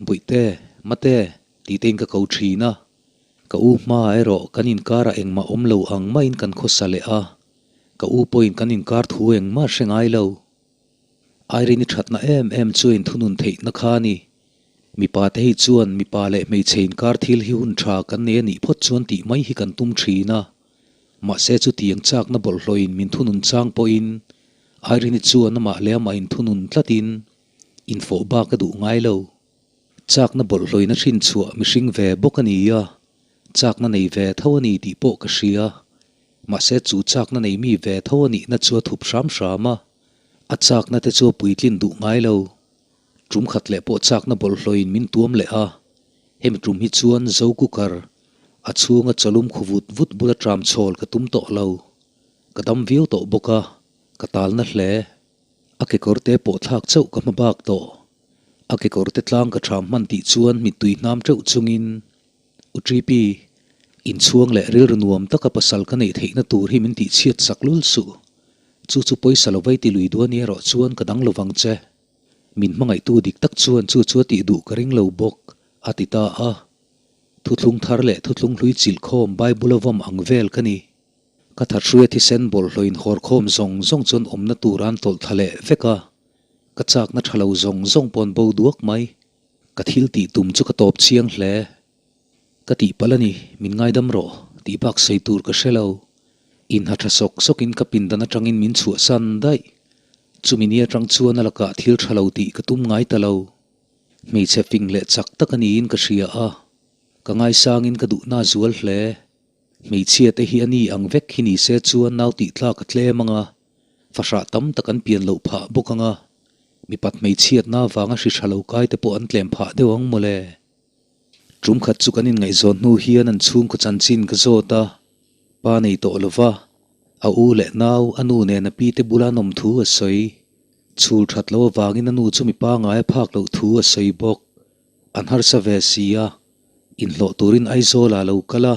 Bawihte, Mate, tih tein ka ko thin a. Ka u hmaah erawh kan inkarah engmah awm lo ang maiin kan khawsa leh a. Ka u pawhin kan inkar thu engmah hre ngai lo. Irene-i thatna em em chu a inthunun theihna kha a ni. Mipa te hi chuan mipa leh hmeichhe inkar thil hi hun tha kan nei a nih phawt chuan tih mai hi kan tum thin a. Mahse chutiang chakna bawlhhlawhin min thunun chang pawhin Irene-i chuan amah leh amah inthunun tlatin infawh bak a duh ngai lo. Chakna bawlhhlawin a hrin chhuah mihring ve bawk a ni a, chakna nei ve tho a ni tih pawh ka hria. Mahse chu chakna nei mi ve tho a nihna chu a thup hram hram a, a chakna te chu a puitlin duh ngai lo. Tum khat leh pawh chakna bawlhhlawhin min tuam leh a, hemi tum hi chuan zo cooker a chhunga chawlum khu vut vut bula tram chhawl ka tum tawh lo. Ka dam viau tawh bawk a, ka talna hle. A kekawr te pawh thlak chauh ka hma bak tawh. A kekawr te tlang ka tham hman tih chuan mittui hnam teuh chungin U Tripi, inchhuang leh rilru nuam taka pasal ka neih theihna tur hi min tihchhiat sak lul suh. Chu chu pawisa lo vai ti lui duh a ni erawh chuan ka dang lovang che. Min hmangaihtu dik tak chuan chu chu a tih duh ka ring lo bawk, a ti ta a. Thuthlung thar leh thuthlung hlui chilh khawm Bible a vawm ang vel ka ni. Ka thathruia thisen bawlhhlawh inhawrkhawm zawng zawng chuan awmna tur an tawlh thla leh vek a, ka chakna tha lo zawng zawng pawh an bo duak mai. Ka thil tih tum chu ka tawp chiang hle. Ka tihpalh a ni, min ngaidam rawh, tih bak sawi tur ka hre lo. Inha tha sawk sawkin ka pindan atangin min chhuahsan daih. Chumi ni atang chuan a lakah thil tha lo tih ka tum ngai ta lo. Hmeichhe fing leh chak tak a niin ka hria a, ka ngaisangin ka duhna zual hle. Hmeichhia te hi a ni ang vek hi ni se chuan nau tih tlak a tlem ang a, fahrah tam tak an pian loh phah bawk ang a, mipat hmeichhiatna avanga hri tha lo kai te pawh an tlem phah deuh ang mawle. Tum khat chu kan inngaihzawn hnu hian an chhungkaw chanchin ka zawt a, pa nei tawh lo va, a u leh nau a nu nen a pi te bula an awm thu a sawi. Chhul that loh avangin a nu chu mipa ngai a phak loh thu a sawi bawk. An harsa ve si a, inhlawh turin Aizawl ah lo kal a,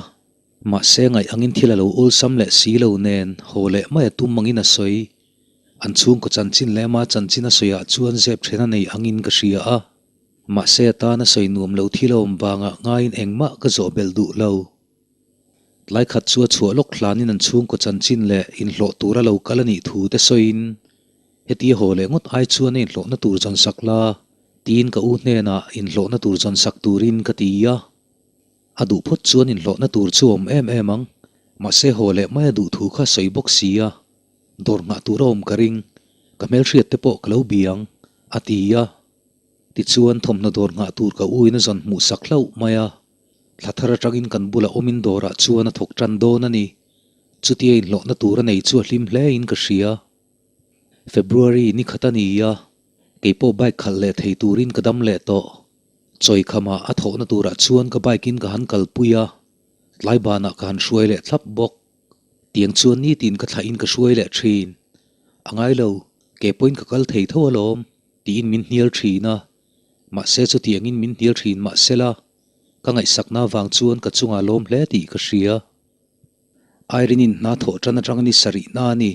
mahse ngaih angin thil a lo awlsam leh si lo nen haw leh mai a tum angin a sawi. An chhungkaw chanchin leh ama chanchin a sawiah chuan zep then a nei angin ka hria a, mahse a tana sawi nuam lo thil a awm vangah ngaiin engmah ka zawh belh duh lo. Tlai khat chu a chhuah lawk hlanin an chhungkaw chanchin leh inhlawh tura lo kal a nih thu te sawiin, Hetia haw leh ngawt ai chuan a inhlawhna tur zawn sak la, tiin ka u hnenah inhlawhna tur zawn sak turin ka ti a. A duh phawt chuan inhlawhna tur chu a awm em em ang, mahse haw leh mai a duh thu kha sawi bawk si a, dawr nghah tur a awm ka ring, ka hmelhriat te pawh ka lo bi ang, a ti a. Tichuan thawmhnaw dawr nghah tur ka u in a zawn hmuh sak hlauh mai a. Thla thar atangin kan bulah awmin dawrah chuan a thawk tan dawn a ni. Chutia inhlawhna tur a nei chu a hlim hle in ka hria. February ni khat a ni a, kei pawh bike khalh leh thei turin ka dam leh tawh. Chawikhamah a thawhna turah chuan ka bike in ka han kalpui a, tlai banah ka han hruai leh thlap bawk. Tiang chuan nitin ka thlahin ka hruai leh thin. A ngai lo, ke pawhin ka kal thei tho alawm, tiin min hnial thin a. Mahse chutiangin min hnial thin mahsela, ka ngaihsakna avang chuan ka chungah lawm hle tih ka hria. Irene-in hna thawh tan atang ni sarihna a ni.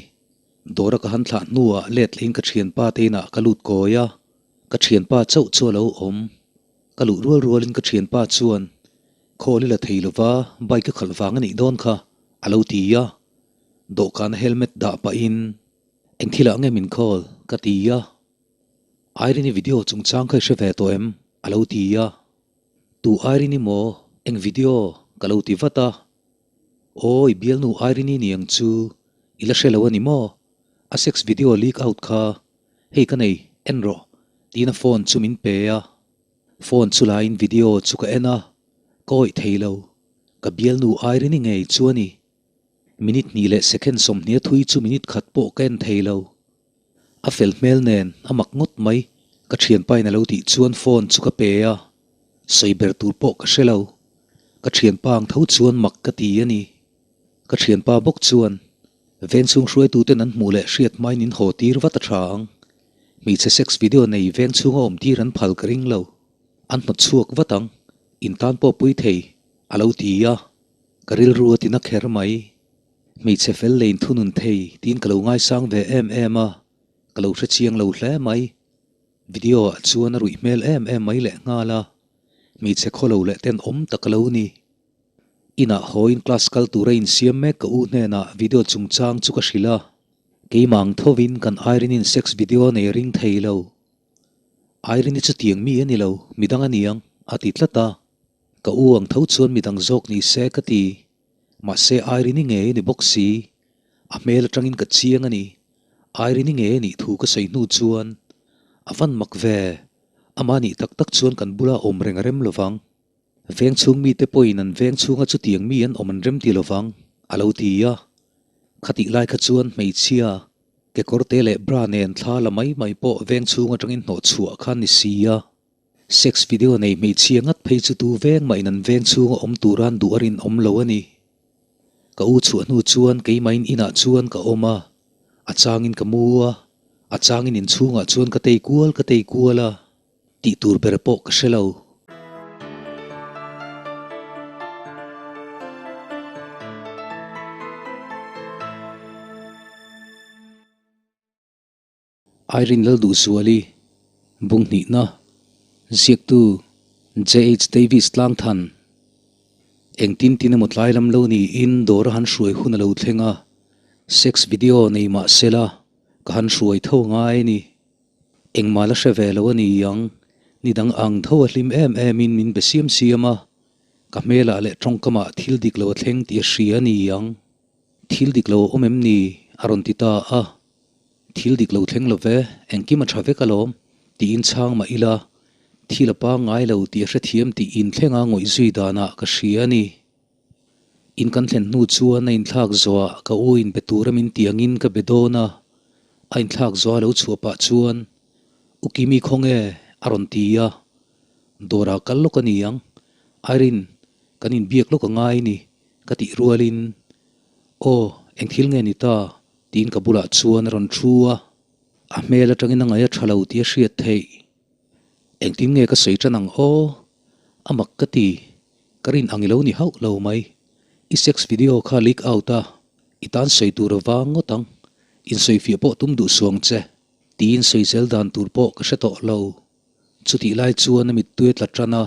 Dawra ka han thlah hnuah let lehin ka thianpa te inah ka lut kawi a, ka thianpa chauh chu a lo awm. Ka luh rual rualin ka thianpa chuan, Khawl i la thei lova, bike a khalh vang a nih dawn kha, a lo ti a. Dawhkana helmet dah pahin, Eng thilah nge min call? ka ti a. Irene-i video chungchang kha i hre ve tawh em? a lo ti a. Tu Irene-i maw? Eng video? ka lo ti vat a. Awi, bialnu Irene-i ni ang chu i la hre lo a ni maw? A sex video leak out kha hei ka nei, en rawh, tiin a phone chu min pe a. Phone chu laiin video chu ka en a, ka awih thei lo. Ka bialnu Irene-i ngei chu a ni. Minute hnih leh second sawmhnih a thui chu minute khat pawh ka en thei lo. A fel hmel nen a mak ngawt mai, ka thianpa in a lo tih chuan phone chu ka pe a, sawi ber tur pawh ka hre lo. Ka thianpa ang tho chuan mak ka ti a ni. Ka thianpa bawk chuan vengchhung hruaituten an hmuh leh hriat hmain in haw tir vat a tha ang. Hmeichhe sex video nei vengchhunga awm tir an phal ka ring lo. An hnawt chhuak vat ang, in tan pawh pui thei, a lo ti a. Ka rilru a ti na kher mai. Hmeichhe fel leh inthunun thei tiin ka lo ngaisang ve em em a, ka lo hrechiang lo hle mai. Video ah chuan a ruih hmel em em mai leh nghal a, hmeichhe khaw lo leh ten awm tak a lo ni. Inah hawiin class kal tura insiam mek ka u hnenah video chungchang chu ka hrilh a, keimah ang thovin kan Irene-in sex video a nei ring thei lo. Irene-i chutiang mi a ni lo, midang a niang, a ti tlat a. Ka u ang tho chuan midang zawk ni se ka ti. Mahse Irene-i ngei a ni bawk si. A hmel atangin ka chiang a ni. Irene-i ngei a nih thu ka sawi hnu chuan a van mak ve. Amah nih tak tak chuan kan bula awm reng a rem lovang. Veng chhung mite pawhin an veng chhunga chutiang mi an awm an rem ti lovang, a lo ti a. Khatih lai kha chuan hmeichhia, kekawrte leh bra nen thla la mai mai pawh veng chhung atangin hnawh chhuah kha ni si a. Sex video nei hmeichhia ngat phei chu tu veng mah in an veng chhunga awm tura an duh a rinawm lo a ni. Ka u chhuah hnu chuan keimahin inah chuan ka awm a, a changin ka mu a, a changin inchhungah chuan ka tei kual ka tei kual a, tih tur ber pawh ka hre lo. Irene Lalduhzuali. Bung hnihna, Ziaktu JH Davis Tlangthan. Engtin tin emaw tlai lam lo niin dawr a han hruai hun a lo thleng a, sex video nei mah sela ka han hruai tho ngai a ni. Engmah la hre ve lo a ni ang, ni dang ang tho a hlim em em in min be siam siam a, ka hmelah leh tawngkamah thil dik lo a thleng tih a hria a ni ang. Thil dik lo a awm em ni? a rawn ti ta a. Thil dik lo thleng lo ve, engkim a tha vek alawm, tiin chhang mah ila, thil a pangngai lo tih a hrethiam tih inthlenga ngawih zui danah ka hria a ni. In kan thlen hnu chuan a inthlak zawhah ka u in be tura min ti angin ka be dawn a, a inthlak zawha lo chhuah pah chuan, U Kimi khawnge? a rawn ti a. Dawrah kal lawk a ni ang, Irene, kan inbiak lawk a ngai ni, ka tih rualin, Aw, eng thil nge ni ta? Tiin ka bulah chuan a rawn thu a, a hmel atangin a ngaih a tha lo tih a hriat theih. Engtin nge ka sawi tan ang aw? A mak ka ti, ka rin ang i lo ni hauh lo mai. I sex video kha leak out a, i tan sawi tur a vang ngawt ang. Insawifiah pawh tum duh suang che. Tiin sawizel dan tur pawh ka hre tawh lo. Chutih lai chuan a mittui a tla tan a,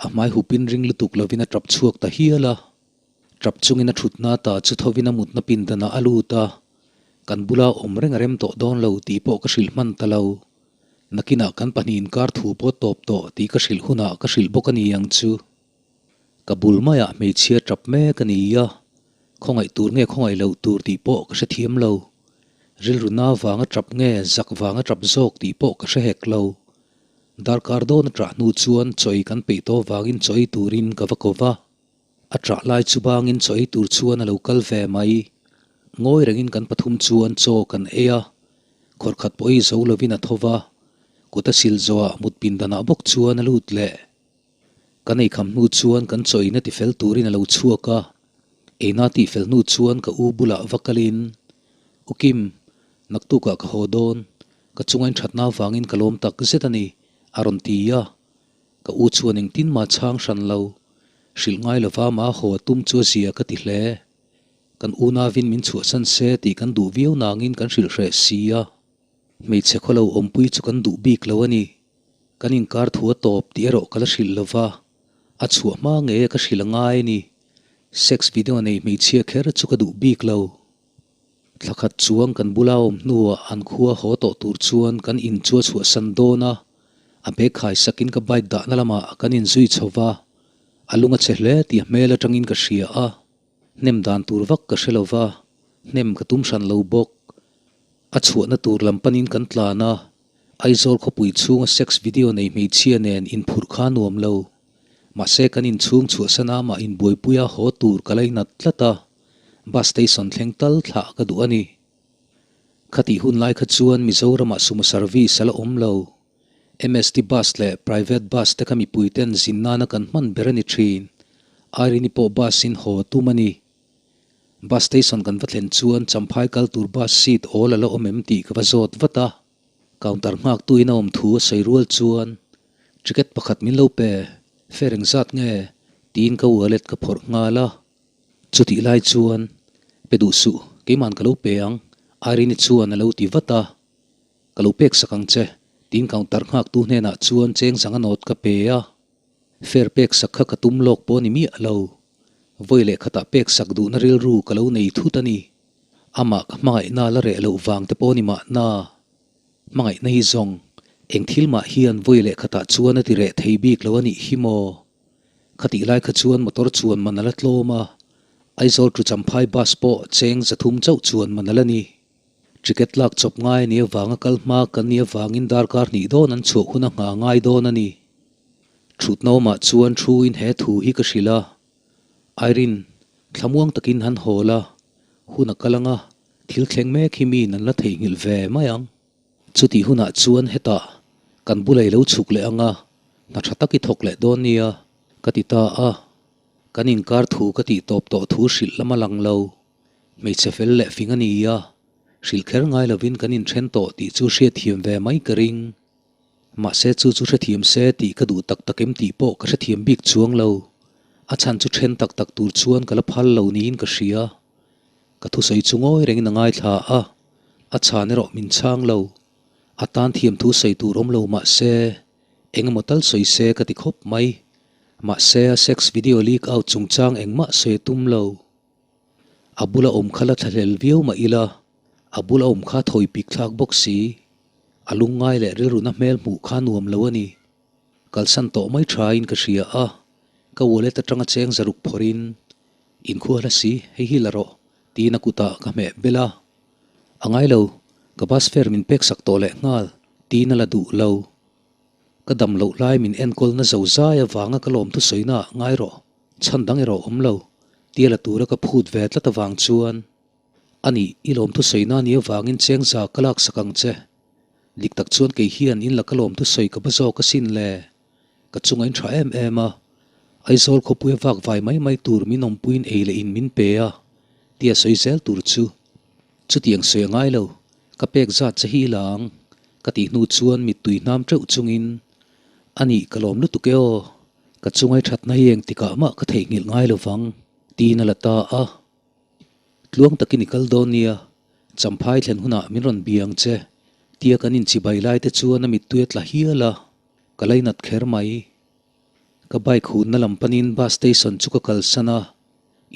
a hmai hupin ring lutuk lovin a tap chhuak ta hial a. Tap chungin a thutna ta chu thovin a mutna pindanah a lut a, kan bula awm reng a rem tawh dawn lo tih pawh ka hrilh hman ta lo. Nakinah kan pahnih inkar thu pawh tawp tawh tih ka hrilh hunah ka hrilh bawk a ni ang chu. Ka bul maiah hmeichhia tap mek a ni a, khawngaih tur nge khawngaih loh tur tih pawh ka hrethiam lo. Rilru na vanga tap nge zak vanga tap zawk tih pawh ka hre hek lo. Darkar dawn a tah hnu chuan chawi kan peih tawh vangin chawi turin ka va ko va. A ṭah lai chu bangin chaw ei tur chuan a lo kal ve mai. Ngawi rengin kan pathum chuan chaw kan ei a, khawr khat pawh ei zo lovin a tho va, kut a sil zawhah mut pindanah bawk chuan a lut leh. Kan eikham hnu chuan kan chaw eina tifel turin a lo chhuak a, eina tihfel hnu chuan ka u bulah va kalin, U Kim, naktukah ka haw dawn, ka chunga inthatna avangin ka lawm tak zet a ni, a rawn ti a. Ka u chuan engtin mah chhang hran lo, hrilh ngai lova mah haw a tum chu a zia ka ti hle. Kan unavin min chhuahsan se tih kan duh viau nangin kan hrilh hreh si a. Hmeichhe khawlo awmpui chu kan duh bik lo a ni. Kan inkar thu a tawp tih erawh ka la hrilh lova, a chhuah hma ngei a ka hrilh a ngai a ni. Sex video nei hmeichhia kher chu ka duh bik lo. Thla khat chuang kan bula awm hnuah an khua haw tawh tur chuan kan in chu a chhuahsan dawn a, a bag khai sakin ka bike dahna lamah kan inzui chho va, a lung a chhe hle tih a hmel atangin ka hria a, hnem dan tur vak ka hre lo va, hnem ka tum hran lo bawk. A chhuahna tur lam panin kan tlan a, Aizawl khawpui chhunga sex video nei hmeichhia nen inphurh kha nuam lo. Mahse kan inchhung chhuahsan a mah inbuaipuia haw tur ka lainat tlat a. Bus station thleng tal thlah ka duh a ni. Khatih hun lai kha chuan Mizoramah sumo service a la awm lo. MST bus leh private bus te kha mipui ten zin nana kan hman ber a ni thin. Irene pawh bus in haw a tum a ni. Bus station kan va thlen chuan Champhai kal tur bus seat awl a la awm em tih ka va zawt vat a. Counter nghaktu in a awm thu a sawi rual chuan ticket pakhat min lo pe, fare engzat nge? tiin ka wallet ka phawrh nghal a. Chutih lai chuan, Pe duh suh, keiman ka lo pe ang, Irene-i chuan a lo ti vat a. Ka lo pek sak ang che, tiin counter nghaktu hnenah chuan cheng zanga note ka pe a. Fare pek sak kha ka tum lawk pawh a ni miah lo. Vawi leh khatah pek sak duhna rilru ka lo nei thut a ni. Amah ka hmangaihna la reh loh vang te pawh a ni mahna. Hmangaihna hi zawng, eng thil mah hian vawi leh khatah chuan a ti reh thei bik lo a nih hi maw? Khatih lai kha chuan motor chuan man a la tlawm a, Aizawl to Champhai bus pawh cheng 300 chauh chuan man a la ni. Ticket lak chawp ngai a nih avanga kal hma kan nih avangin darkar hnih dawn an chhuah hun a nghah ngai dawn a ni. Thutna awmah chuan thu in he thu hi ka hrilh a, Irene, thlamuang takin han haw la, hun a kal anga thil thleng mek hi miin an la theihnghilh ve mai ang. Chutih hunah chuan hetah kan bula i lo chhuk leh ang a, hna tha tak i thawk leh dawn nia, ka ti ta a. Kan inkar thu ka tih tawp tawh thu hrilh lam a lang lo. Hmeichhe fel leh fing a ni a, hrilh kher ngai lovin kan inthen tawh tih chu hriatthiam ve mai ka ring. Mahse chu chu hrethiam se tih ka duh tak tak em tih pawh ka hrethiam bik chuang lo. A chhan chu then tak tak tur chuan ka la phal lo niin ka hria. Ka thusawi chu ngawi rengin a ngaithla a, a chhan erawh min chhang lo. A tan thiam thu sawi tur awm lo mah se, eng emaw tal sawi se ka ti khawp mai. Mahse, a sex video leak out chungchang engmah sawi a tum lo. A bula awm kha la thlahlel viau mah ila, a bula awm kha thawi pik thlak bawk si. A lungngai leh rilruna hmel hmuh kha nuam lo a ni. Kalsan tawh mai thain ka hria a, ka wallet atanga cheng zaruk phawrhin, Inkhua hla si, hei hi la rawh, tiin a kutah ka hmeh bel a. A ngai lo, ka bus fare min pek sak tawh leh nghal, tiin a la duh lo. Ka dam loh lai min enkawlna zo zai avanga ka lawmthu sawina ah ngai rawh, chhan dang erawh awm lo, tia la tura ka phut ve tlat avang chuan, A nih, i lawmthu sawina ni avangin cheng za ka lak sak ang che. Dik tak chuan kei hian in la ka lawmthu sawi ka ba zawk asin le. Ka chunga in tha em em a, Aizawl khawpuia vak vai mai mai tur min awmpuiin ei leh in min pe a, tia sawi zel tur chu. Chutiang sawi a ngai lo, ka pek zat che hi i la ang, ka tih hnu chuan mittui hnam teuh chungin, A nih, ka lawm lutuk e aw, ka chunga i thatna hi engtikah mah ka theihnghilh ngai lo vang, tiin a la ta a. Tluang takin i kal dawn nia, Champhai thlen hunah min rawn bia ang che, tia kan inchibai lai te chuan a mittui a tla hial a, ka lainat kher mai. Ka bike hunna lam panin bus station chu ka kalsan a,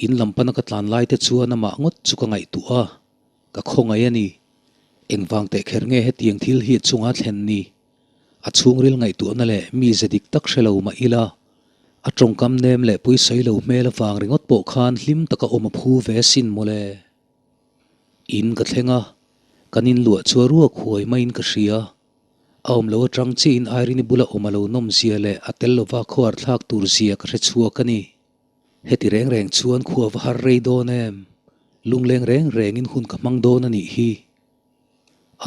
in lam pana ka tlan lai te chuan amah ngawt chu ka ngaihtuah a, ka khawngaih a ni. Engvang teh kher nge hetiang thil hi a chunga thlen ni? A chhungril ngaihtuahna leh mi ze dik tak hre lo mah ila, a tawngkam nem leh puisawi lo hmel avang ringawt pawh khan hlim taka awm a phu ve asin mawle. In ka thleng a, kan inluah chu a ruak huai maiin ka hria. A awm lo atang chiahin Irene-i bula awm a lo nawm zia leh a tel lova khuar thlak tur zia ka hre chhuak a ni. Heti reng reng chuan khua va har rei dawn em? Lungleng reng rengin hun ka hmang dawn a nih hi.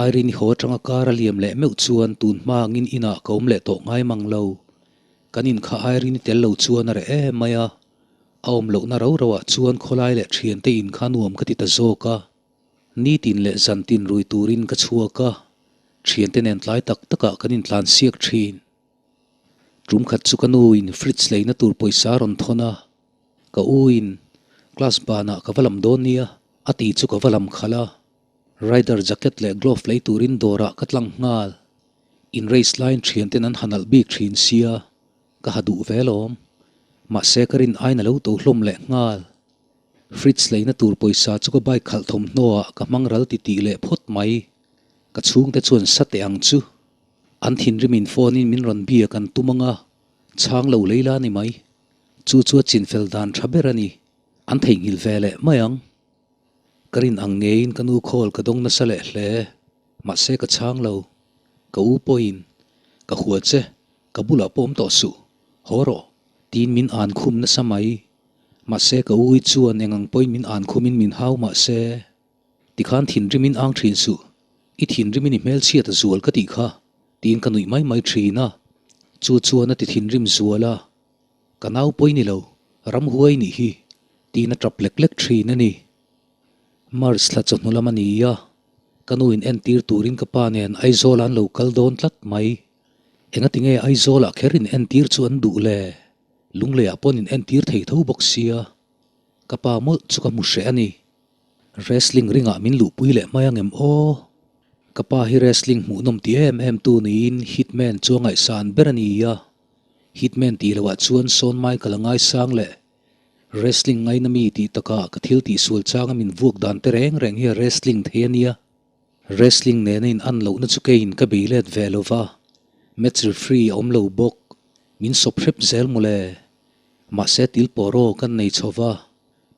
Irene-i haw atanga kar a liam leh meuh chuan tun hma angin inah ka awm leh tawh ngai mang lo. Kan in kha Irene-i tel lo chuan a reh em mai a. A awm lohna rau rauah chuan khawlai leh thiante in kha nuam ka ti ta zawk a. Nitin leh zantin rui turin ka chhuak a, thiante nen tlai tak takah kan intlan siak thin. Tum khat chu ka nu in fridge leina tur pawisa a rawn thawn a, ka u in class banah ka va lam dawn nia a ti chu ka va lam khalh a, rider jacket leh glove lei turin dawrah ka tlang nghal. In race laiin thianten an ha nalh bik thin sia, ka ha duh ve lawm. Mahse ka rin aiin a lo to hlawm leh nghal. Fridge leina tur pawisa chu ka bike khalh thawmhnaw ah ka hmang ral ti tih leh phawt mai. Ka chhungte chuan sa teh ang chu. An thinrimin phone in min rawn biak an tum anga, chhang lo lei la ni mai. Chu chu a chinfel dan tha ber a ni. An theihnghilh ve leh mai ang. Ka rin ang ngeiin ka nu call ka dawng nasa leh hle. Mahse ka chhang lo. Ka u pawhin, Ka hua che, ka bulah pawh awm tawh suh. Haw rawh. Tiin min an khum nasa mai. Mahse ka u i chuan eng ang pawhin min an khumin min hau mahse tikhan thinrimin ang thin suh, i thinrimin i hmelchhiat a zual ka tih kha tiin ka nuih mai mai thin a, chu chuan a ti thinrim zual a, ka nau pawhin i lo, ramhuai nih hi tiin a tap lek lek thin a ni. March thla chawhnu lam a ni a, ka nu in entir turin ka pa nen Aizawl an lo kal dawn tlat mai. Engati nge Aizawlah kher in entir chu an duh le? Lungleiah pawn in entir thei tho bawk sia, ka pa mawlh chu ka hmu hreh a ni. Wrestling ringah min luhpui leh mai angem aw? Ka pa hi wrestling hmuhnawm ti em em tu niin Hitman chu a ngaihsan ber a ni a, Hitman tih loah chuan Shawn Michael a ngaisang leh wrestling ngaina mi tih takah ka thil tihsual changa min vuak dan te reng reng hi a wrestling thei a nia. Wrestling nena in an lohna chu keiin ka bei let ve lo va, match referee a awm lo bawk, min sawp hrep zel mawle. Mahse til pawh raw kan nei chho va,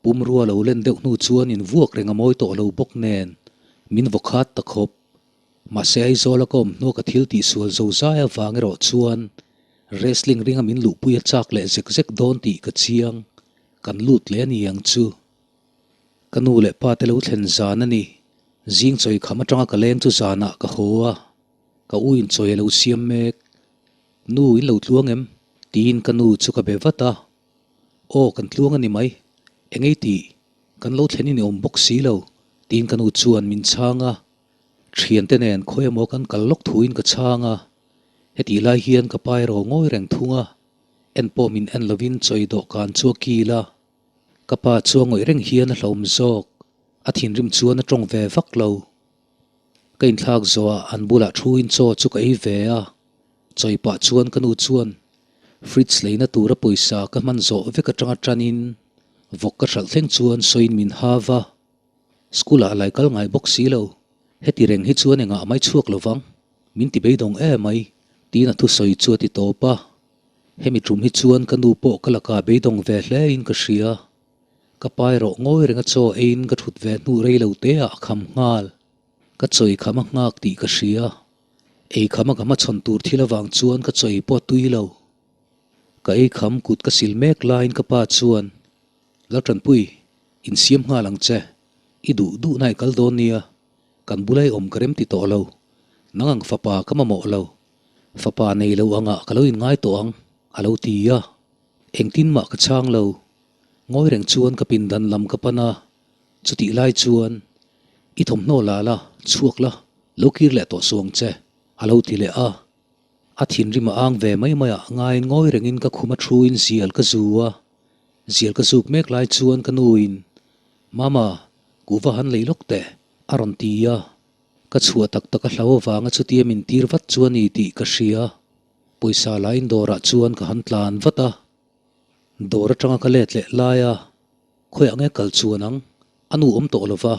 pumrua lo len deuh hnu chuan in vuak reng a mawi tawh lo bawk nen min vaw khat ta khawp. Mahse Aizawla ka awm hnua ka thil tihsual zo zai avang erawh chuan wrestling ringa min luhpui a chak leh zek zek dawn tih ka chiang, kan lut leh a ni ang chu. Ka nu leh pa te lo thlen zan a ni. Zing chawi kham atanga ka leng chu zanah ka haw a, ka u in chawi a lo siam mek. Nu in lo tluang em? Tiin ka nu chu ka be vat a. Aw kan tluang a ni mai. Engei tih? Kan lo thlen in i awm bawk si lo, tiin ka nu chuan min chhang a. Thiante nen khawi emaw kan kal lawk thuin ka chhang a. Hetih lai hian ka pa erawh ngawi reng thung a, en pawh min en lovin chawi dawhkan chu a kil a. Ka pa chu a ngawih reng hian a hlawm zawk, a thinrim chuan a tawng ve vak lo. Ka inthlak zawhah an bulah thuin chaw chu ka ei ve a, chawi pah chuan ka nu chuan fridge leina tura pawisa ka hman zawh vek atanga tanin vawk ka hralh thleng chuan sawiin min hav a. School ah lai kal ngai bawk si lo, heti reng hi chuan engah mai chhuak lo vang, min ti beidawng em mai, tiin a thusawi chu a ti tawp a. Hemi tum hi chuan ka nu pawh ka lakah beidawng ve hle in ka hria. Ka pa erawh ngawi renga chaw eiin ka thut ve hnu rei lo te ah a kham nghal. Ka chawi kham a nghak tih ka hria. Ei kham a ka hmachhawn tur thil avang chuan ka chawi pawh a tui lo. Ka ei kham kut ka sil mek laiin ka pa chuan, Laltanpui, insiam nghal ang che. I duh duhna i kal dawn nia. Kan bula i awm ka rem ti tawh lo. Nang ang fapa ka mamawh lo. Fapa nei lo angah ka lo inngai tawh ang, a lo ti a. Engtin mah ka chhang lo. Ngawi reng chuan ka pindan lam ka pan a, chutih lai chuan, I thawmhnaw la la, chhuak la, lo kir leh tawh suang che, a lo ti leh a. A thinrim a ang ve mai mai ah ngaiin ngawi rengin ka khum a thuin zial ka zu a. Zial ka zuk mek lai chuan ka nuin, Mama, kuhva han lei lawk teh, a rawn ti a. Ka chhuah tak tak a hlau avanga chutia min tir vat chu a ni tih ka hria. Pawisa lain dawrah chuan ka han tlan vat a. Dawr atanga ka let leh lai a, khawiah nge kal chuan ang? A nu awm tawh lova,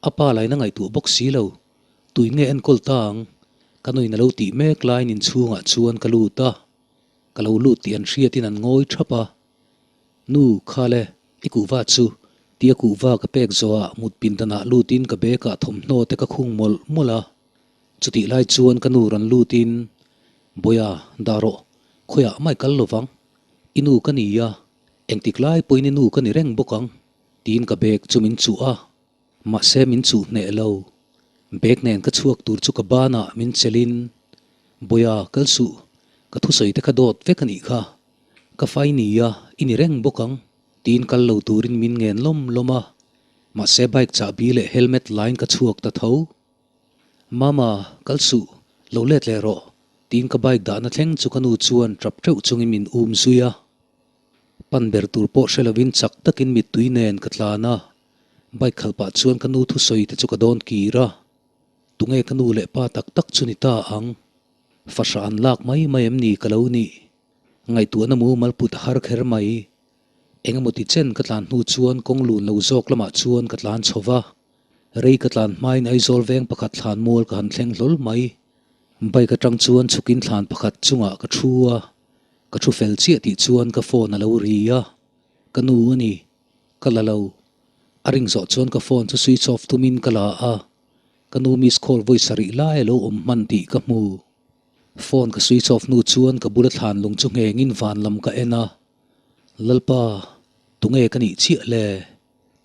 a pa lain a ngaihtuah bawk si lo. Tuin nge enkawl ta ang? Ka nuin a lo tih mek laiin inchhungah chuan ka lut a, ka lo lut tih an hriatin an ngawi thap a. Nu, khale, i kuhva chu, tia kuhva ka pek zawhah mut pindanah lutin ka bag-ah thawmhnaw te ka khung mawlh mawlh a. Chutih lai chuan ka nu rawn lutin, Bawiha, dah rawh, khawiah mai kal lovang. I nu ka ni a, engtik lai pawhin i nu ka ni reng bawk ang, tiin ka bag chu min chuh a. Mahse min chuh hneh lo. Bag nen ka chhuak tur chu ka banah min chelhin, Bawiha, kal suh, ka thusawi te kha dawt vek a nih kha. Ka fai ni a, i ni reng bawk ang, tiin kal lo turin min ngen lawm lawm a. Mahse bike chahbi leh helmet lain ka chhuak ta tho. Mama, kal suh, lo let leh rawh, tiin ka bike dahna thleng chu ka nu chuan tap teuh chungin min um zui a. Pan ber tur pawh hre lovin chak takin mittui nen ka tlan a, bike khalh pah chuan ka nu thusawi te chu ka dawn kir a. Tunge ka nu leh pa tak tak chu ni ta ang? Fahrah an lak mai mai em ni ka lo nih? Ngaihtuahna mumal put a har kher mai. Engemaw ti chen ka tlan hnu chuan kawng lun lo zawk lamah chuan ka tlan chho va. Rei ka tlan hmain Aizawl veng pakhat thlan mual ka han thleng hlawl mai. Bike atang chuan chhukin thlan pakhat chungah ka thu a, ka thu fel chiah tih chuan ka phone a lo ri a, ka nu a ni, ka la lo. A ring zawh chuan ka phone chu switch off tumin ka la a, ka nu miss call vawi sarih lai a lo awm hman tih ka hmu. Phone ka switch off hnu chuan ka bula thlan lung chu nghengin van lam ka en a, Lalpa, tunge ka nih chiah le?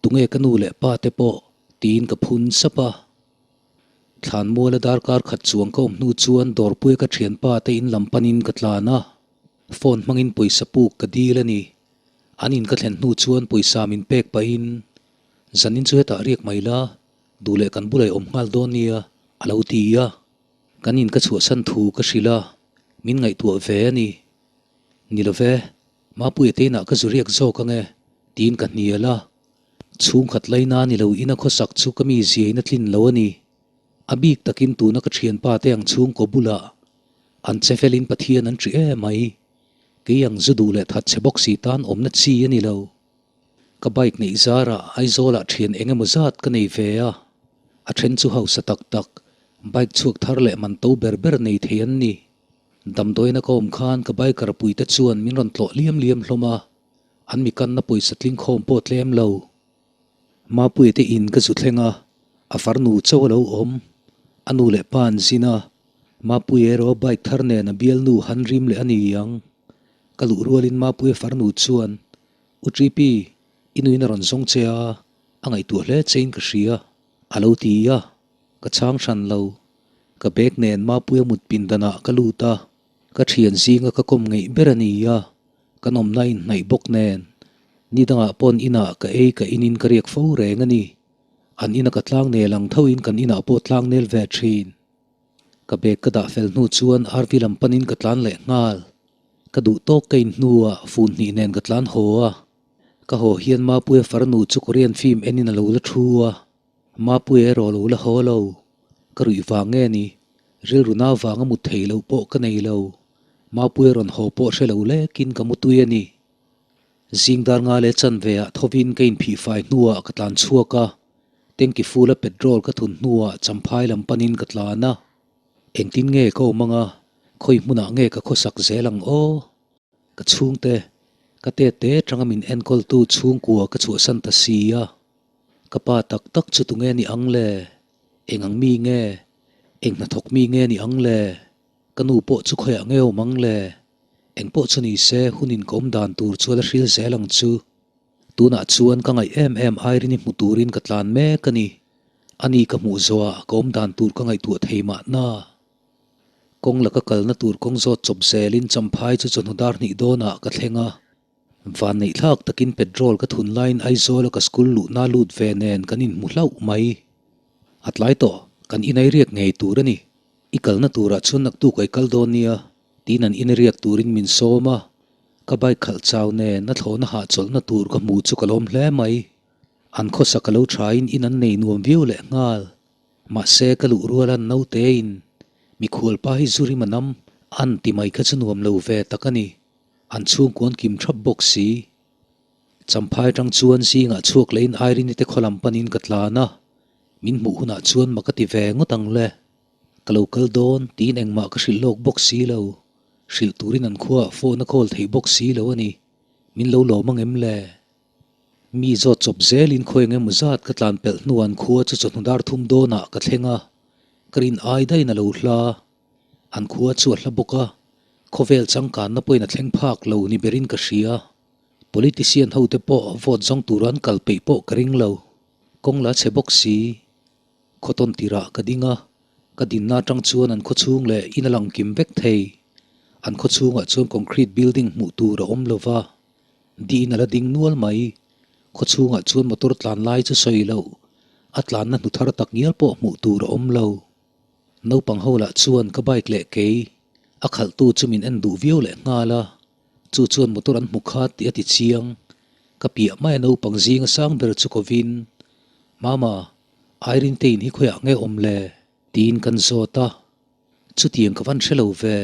Tunge ka nu leh pa te pawh? tiin ka phun sap a. Thlanmuala darkar khat chuang ka awm hnu chuan dawrpuia ka thianpa te in lam panin ka tlan a. Phone hmangin pawisa puk ka dil a ni. An in ka thlen hnu chuan pawisa min pek pahin, Zanin chu hetah riak mai la, duh leh kan bulah i awm nghal dawn nia, a lo ti a. Kan in ka chhuahsan thu ka hrilh a, min ngaihtuah ve a ni. Ni lo ve, Mapuia te inah ka zu riak zawk ang e, tiin ka hnial a. Chhungkhat laina ni lo ina khawsak chu ka mi ziain a tlin lo a ni. A bik takin tuna ka thianpa te ang chhungkaw bulah an che felin Pathian an ṭih em mai. Kei ang zu duh leh that che bawk si tan awmna chi a ni lo. Ka bike neih zarah Aizawlah thian eng emaw zat ka nei ve a. A then chu hausa tak tak, bike chhuak thar leh man to ber ber nei thei an ni. Damdawiina ka awm khan ka biker puite chuan min rawn tlawh liam liam hlawm a, an mi kanna pawisa tling khawm pawh tlem lo. Mapuia te in ka zu thleng a, a farnu chauh a lo awm. A nu leh pa an zin a, Mapuia erawh bike thar nen a bialnu han rim leh a ni ang. Ka luh rualin Mapuia farnu chuan, U Tripi, i nuin a rawn zawng che a, a ngaihtuah hle chein ka hria, a lo ti a. Ka chhang hran lo. Ka bag nen Mapuia mut pindanah ka lut a, ka thian zinga ka kawm ngeih ber a ni a, ka nawmna inhnaih bawk nen ni dangah pawn inah ka ei ka inin ka riak fo reng a ni. An ina ka tlangnel ang thoin kan inah pawh tlangnel ve thin. Ka bag ka dah fel hnu chuan RV lam panin ka tlan leh nghal. Ka duh tawk ka in hnuah fun hnih nen ka tlan haw a. Ka haw hian Mapuia farnu chu Korean film enin a lo la thu a. Mapuia erawh lo la haw lo. Ka ruih vang nge ni? Rilru nau vanga mut thei loh pawh ka nei lo. Mapuia rawn haw pawh hre lo lekin ka mutui a ni. Zing dar nga leh chanve ah thovin ka inphih fai hnuah ka tlan chhuak a, tanki full a petrol ka thun hnuah champhai lam panin ka tlan a. Engtin nge ka awm anga, khawi hmunah nge ka khawsak zel ang aw? Ka chhungte, ka tete tanga min enkawltu chhungkua ka chhuahsan ta si a. Ka pa tak tak chu tunge ni ang le? Eng ang mi nge? Eng hnathawk mi nge ni ang le? Ka nu pawh chu khawiah nge awm ang le? Eng pawh chu ni se, hun inkawm dan tur chu a la hril zel ang chu. Tunah chuan ka ngaih em em Irene-i hmu turin ka tlan mek a ni. Ani ka hmuh zawhah ka awm dan tur ka ngaihtuah thei mahna. Kawng laka kalna tur kawng zawt chawp zelin Champhai chu chawhnu dar hnih dawnah ka thleng a. Vanneih thlak takin petrol ka thun laiin Aizawla ka school luhna lut ve nen kan inhmu hlauh mai. A tlai tawh, kan inai riak ngei tur a ni. I kalna turah chuan naktuk a i kal dawn nia, tiin an ina riak turin min sawm a. Ka bike khalh chau nen a thlawhna hahchawlhna tur ka hmu chu ka lawm hle mai. An khawsa ka lo thain in an nei nuam viau leh nghal. Mahse ka luh rual an nautein mikhual pa hi zu rim a nam an ti mai kha chu nuam lo ve tak a ni. An chhungkuan kim thap bawk si. Champhai tang chuan zingah chhuak lehin Irene-i te khaw lam panin ka tlan a, min hmuh hunah chuan mak a ti ve ngawt ang le. Ka lo kal dawn tiin engmah ka hrilh lawk bawk si lo. Hrilh turin an khuaah phone a call theih bawk si lo a ni. Min lo lawm ang em le? Mi zawt chawp zelin khawi eng emaw zat ka tlan pelh hnuah an khua chu chawhnu dar thum dawnah ka thleng a, ka rin ai daihin a lo hla. An khua chu a hla bawk a, khawvel changkanna pawhin a thleng phak lo ni berin ka hria. Politician hote pawh vote zawng tura an kal peih pawh ka ring lo. Kawng la chhe bawk si. Khaw tawn tirah ka ding a, ka dinna atang chuan an khaw chhung leh in a lang kim vek thei. An khaw chhungah chuan concrete building hmuh tur a awm lova. Diin a la ding nual mai. Khaw chhungah chuan motor tlan lai chu sawi loh, a tlanna hnu thar tak ngial pawh hmuh tur a awm lo. Naupang ho lah chuan ka bike leh kei a khalhtu chu min en duh viau leh nghal a, chu chuan motor an hmu khat tih a ti chiang. Ka piah mai a naupang zinga sang ber chu kovin, Mama, Irene te in hi khawiah nge awm le? Tiin kan zawt a. Chutiang ka van hre lo ve,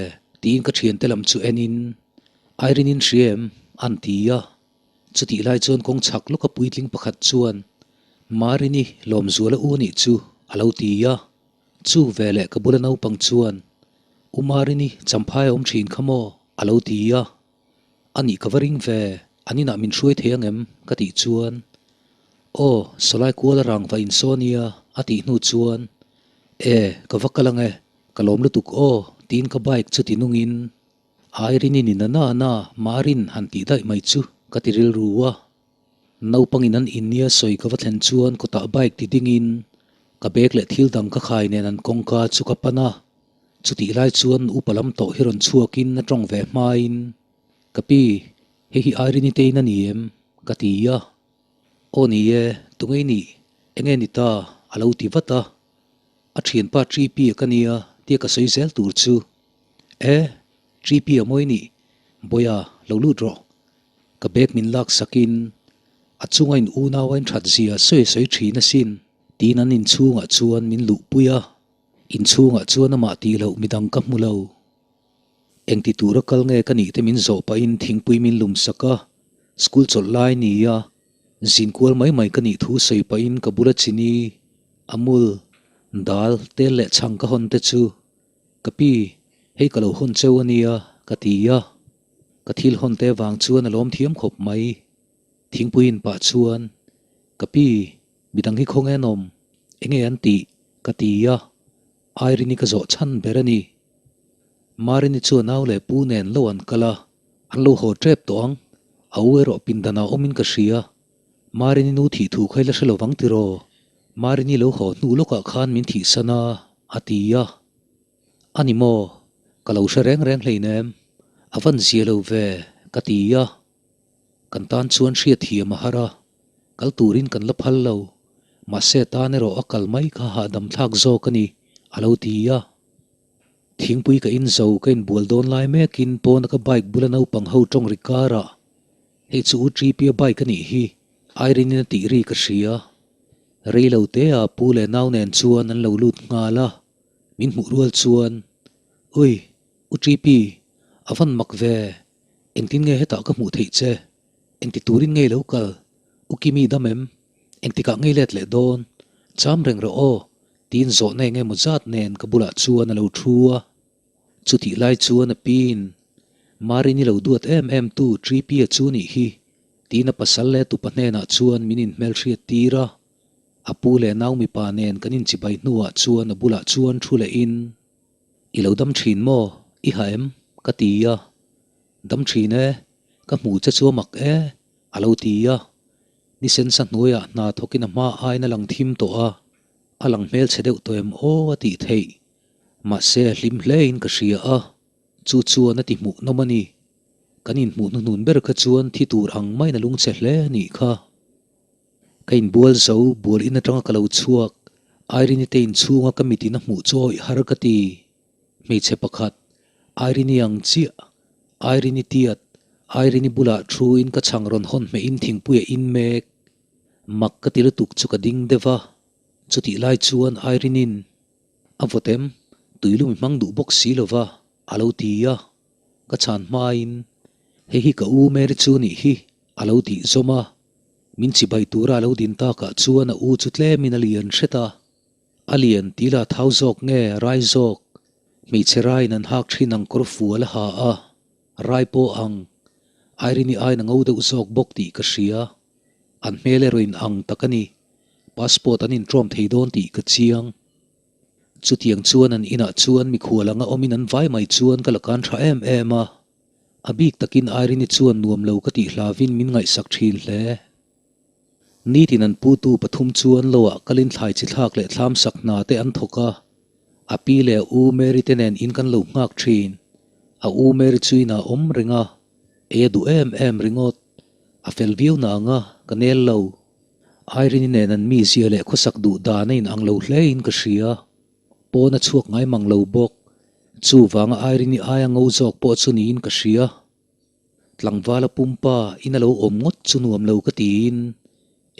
tiin ka thiante lam chu enin, Irene in hria em? an ti a. Chutih lai chuan kawng chhak lawka puitling pakhat chuan, Marini Lawmzuala u nih chu, a lo ti a. Chu veleh ka bula naupang chuan, U Marini Champhai a awm thin kha maw? a lo ti a. A nih ka va ring ve, an inah min hruai thei ang em? ka tih chuan, Aw, sawlai kual a rang va insaw nia, a tih hnu chuan, E, ka va kal ang e, ka lawm lutuk aw, tiin ka bike chu ti nungin, Irene-i ni na na na, Marin han tih daih mai chu ka ti rilru a. Naupangin an in nia sawi ka va thlen chuan kawtah bike ti dingin, ka bag leh thil dang ka khai nen an kawngka chu ka pan a. Chutih lai chuan upa lam tawh hi rawn chhuakin a tawng ve hmain, Ka pi, hei hi Irene-i te in a ni em? ka ti a. Aw ni e, tunge i nih? Enge ni ta? a lo ti vat a. A thianpa Tripi-a ka nia tia ka sawi zel tur chu. E, Tripi-a mawi nih? Bawiha, lo lut rawh. Ka bag min lak sakin a chunga in unau a inthat zia sawi sawi thin asin tiin an inchhungah chuan min luhpui a. Inchhungah chuan amah tih loh midang ka hmu lo. Engti tura kal nge ka nih te min zawh pahin thingpui min lum sak a, school chawlh lai ni a, zin kual mai mai ka nih thu sawi pahin ka bula chini, amul, dal, tel leh chhang ka hawn te chu, Ka pi, hei ka lo hawn cheu a nia, ka ti a. Ka thil hawn te vang chuan a lawm thiam khawp mai. Thingpui in pah chuan, Ka pi, midang hi khawnge an awm? Enge an tih? Ka ti a, Irene-i ka zawh chhan ber a ni. Marini chu a nau leh pu nen lo an kal a, an lo haw tep tawh ang. A u erawh pindanah awmin ka hria. Marini nu thih thu kha i la hre lovang tiraw? Marini lo haw hnu lawkah khan min thihsan a, a ti a. A ni maw? Ka lo hre reng reng hleinem. A van zia lo ve, ka ti a. Kan tan chuan hriatthiam a har a, kal turin kan la phal lo, mahse tan erawh a kal mai kha hahdam thlak zawk a ni, a lo ti a. Thingpui ka in zo ka inbual dawn lai mekin pawna ka bike bula naupang ho tawng ri karah, Hei chu U Ṭipia bike a nih hi, Irene-in a tih ri ka hria. Rei lo te a pu leh nau nen chuan an lo lut nghal a, min hmuh rual chuan, Ui, U Ṭipi, a van mak ve, engtin nge hetah ka hmuh theih che? Engti turin nge i lo kal? U Kimi dam em? Engtikah nge i let leh dawn? Cham reng rawh aw, tiin zawhna eng emaw zat nen ka bulah chuan a lo thu a. Chutih lai chuan a piin, Marin i lo duat em em tu Ṭipi-a chu nih hi, tiin a pasal leh tupa hnenah chuan min inhmelhriat tir a. A pu leh nau mipa nen kan inchibai hnuah chuan a bulah chuan thu lehin, I lo dam thin maw? I ha em? ka ti a. Dam thin e, ka hmuh che chu a mak e, a lo ti a. Ni sensa hnuaiah hna thawkin a hma aiin a lang thim tawh a, a lang hmelchhe deuh tawh em aw a tih theih. Mahse a hlim hlein ka hria a, chu chuan a ti hmuh nawm a ni. Kan inhmuh hnuhnun ber kha chuan thi tur ang maiin a lungchhe hle a nih kha. Ka inbual zo, bual in atanga ka lo chhuak, Irene te inchhunga ka mit in a hmuh chu awih har ka ti. Hmeichhe pakhat, Irene ang chiah, Irene tiat, Irene bulah thu in ka chhang rawn hawn hmeh in thingpui a in mek. Mak ka ti lutuk chu ka ding deuh a, chutih lai chuan Irene in a vawt em, tuilum i hmang duh bawk si lova, a lo ti a. Ka chhan hmain, Hei hi ka u Mary chu nih hi, a lo tih zawm a. Min chibai tura a lo din takah chuan a u chu tlemin a lian hret a. A lian tih lah thau zawk nge rai zawk? Hmeichhe raiin an hak thin ang kawr fual a ha a, rai pawh ang. Irene-i aiin a ngo deuh zawk bawk tih ka hria. An hmel erawh in ang tak a ni. Passport an inṭawm thei dawn tih ka chiang. Chutiang chuan an inah chuan mikhual anga awmin an vai mai chuan ka la kan tha em em a. A bik takin Irene-i chuan nuam lo ka tih hlavin min ngaihsak thin hle. Nitin an putu pathum chuan loah kalin thlai chi thlak leh thlam sak hna te an thawk a. A pi leh a u Mary te nen in kan lo nghak thin. A u Mary chu inah awm reng a, ei a duh em em ringawt. A fel viau na ang a, ka nel lo. Irene-i nen an mizia leh khawsak duh dan a inang lo hlein ka hria. Pawn a chhuak ngai mang lo bawk. Chuvanga Irene-i aia ngo zawk pawh chu niin ka hria. Tlangvala pumpa in a lo awm ngawt chu nuam lo ka tiin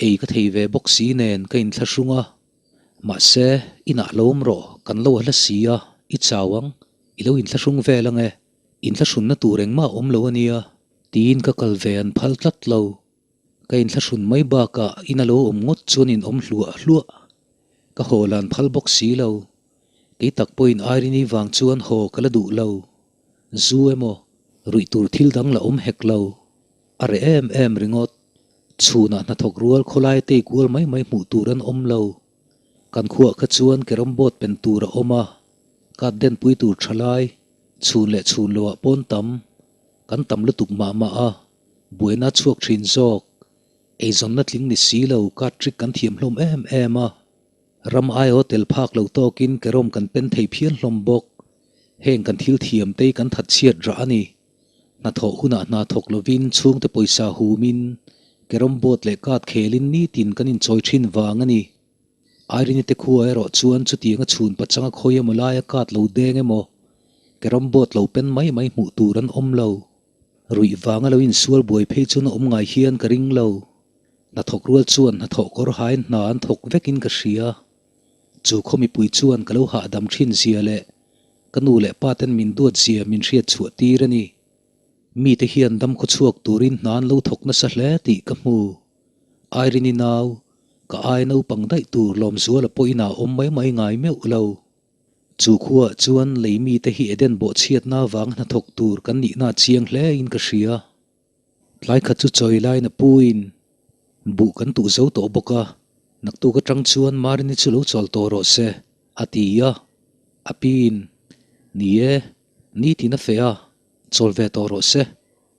ei ka thei ve bawk si nen ka inthlahrung a. Mahse, inah lo awm rawh, kan lo a hla si a, i chau ang, i lo inthlahrung vel ang e, inthlahrunna tur engmah a awm lo a nia, tiin ka kal ve an phal tlat lo. Ka inthlahrun mai bakah in a lo awm ngawt chuan in awm hluah hluah. Ka haw lan phal bawk si lo. Kei tak pawhin Irene-i vang chuan haw ka la duh lo. Zu emaw, ruih tur thil dang la awm hek lo. A reh em em ringawt. Chhunah hnathawk rual khawlai tei kual mai mai hmuh tur an awm lo. Kan khuah kha chuan carrom board pen tur a awm a, card den pui tur tha lai, chhun leh chhun loah pawn tam. Kan tam lutuk mah mah a, buaina chhuak thin zawk. Eizawnna tling ni si lo card trick kan thiam hlawm em em a. Ram aiaw tel phak lo tawkin carrom kan pen thei phian hlawm bawk. Heng kan thil thiam te hi kan that chhiat rah a ni. Hnathawh hunah hna thawk lovin chhungte pawisa humin carrom board leh card khelin nitin kan inchawi thin vang a ni. Irene te khua erawh chuan chutianga chhun pachanga khawi emaw laia card lo deng emaw carrom board lo pen mai mai hmuh tur an awm lo. Ruih vanga lo insual buai phei chuan a awm ngai hian ka ring lo. Hnathawk rual chuan hnathawh kawr hain hna an thawk vekin ka hria. Chu khaw mipui chuan ka lo hahdam thin zia leh ka nu leh pa ten min duat zia min hriat chhuah tir a ni. Mite hian dam khaw chhuak turin hna an lo thawk nasa hle tih ka hmu. Irene-i nau, ka ai naupang daih tur Lawmzuala pawh inah awm mai mai ngai meuh lo. Chu khuaah chuan lei mite hi Eden bawhchhiatna avanga hnathawk tur kan nihna a chiang hle in ka hria. Tlai khat chu chawi laiin a puin buh kan tuh zo tawh bawk a, naktuk atang chuan Marini chu lo chawl tawh rawh se, a ti a. A piin, Ni e, nitin a feh a, chawl ve tawh rawh se,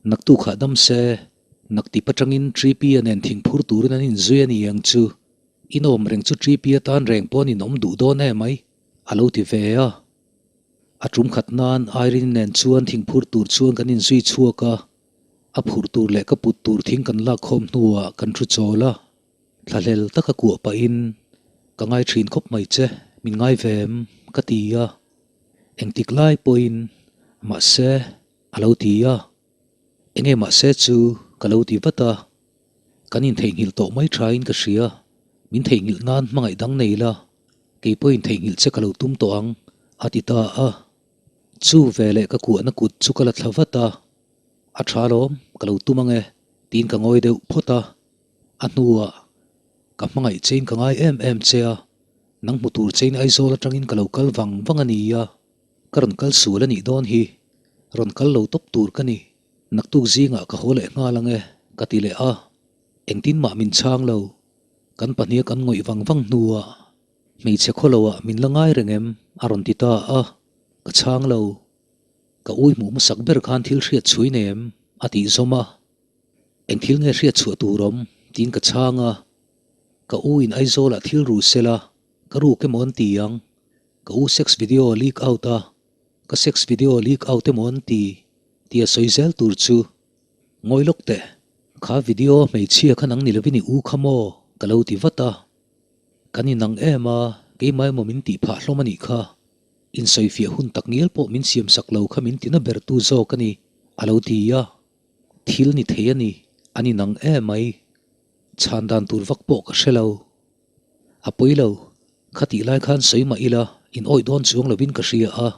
naktuk hahdam se, naktip atangin Tripi-a nen thingphur turin an inzui a ni ang chu. Inawm reng chu Tripi atan reng pawh an inawm duh dawn em mai, a lo ti ve a. A tum khat nan Irene nen chuan thingphur tur chuan kan inzui chhuak a, a phurh tur leh ka put tur thing kan lak khawm hnuah kan thu chawl a. Thlahlel taka kuah pahin, Ka ngai thin khawp mai che, min ngai ve em? ka ti a. Engtik lai pawhin, Mahse, a lo ti a. Enge mahse chu ka lo ti vat a, kan intheihnghilh tawh mai thain ka hria. Min theihnghilh nan hmangaih dang nei la, kei pawhin theihnghilh che ka lo tum tawh ang, a ti ta a. Chu veleh ka kuahna kut chu ka la thla vat a, A tha lawm, ka lo tum ang e, tiin ka ngawi deuh phawt a. A hnuah, Ka hmangaih chein ka ngai em em che a, nang hmu tur chein Aizawl atangin ka lo kal vang vang a nia, ka rawn kal sual a nih dawn hi, rawn kal lo tawp tur ka ni, naktuk zingah ka haw leh nghal ang e, ka ti leh a. Engtin mah min chhang lo, kan pahniha kan ngawih vang vang hnuah, Hmeichhe khawloah min la ngai reng em? a rawn ti ta a, ka chhang lo. Ka ui hmuh hmasak ber khan thil hriat chhui nei em? a tih zawm a. Eng thil nge hriat chhuah tur awm? tiin ka chhang a. Ka u in Aizawlah thil ru sela, ka ruk emaw an ti ang. Ka u sex video leak out a, ka sex video leak out emaw an ti, tia sawi zel tur chu. Ngawi lawk teh, kha video a hmeichhia kha nang ni lovin i u kha maw? ka lo ti vat a. Kan inang em a, keimah emaw min tih phah hlawm a nih kha. Insawifiah hun tak ngial pawh min siamsak lo kha min tina bertu zawk a ni, a lo ti a. Thil ni thei a ni, an inang em mai. Chhan dan tur vak pawh ka hre lo. A pawi lo, khatih lai khan sawi mah ila in awih dawn chuang lovin ka hria a,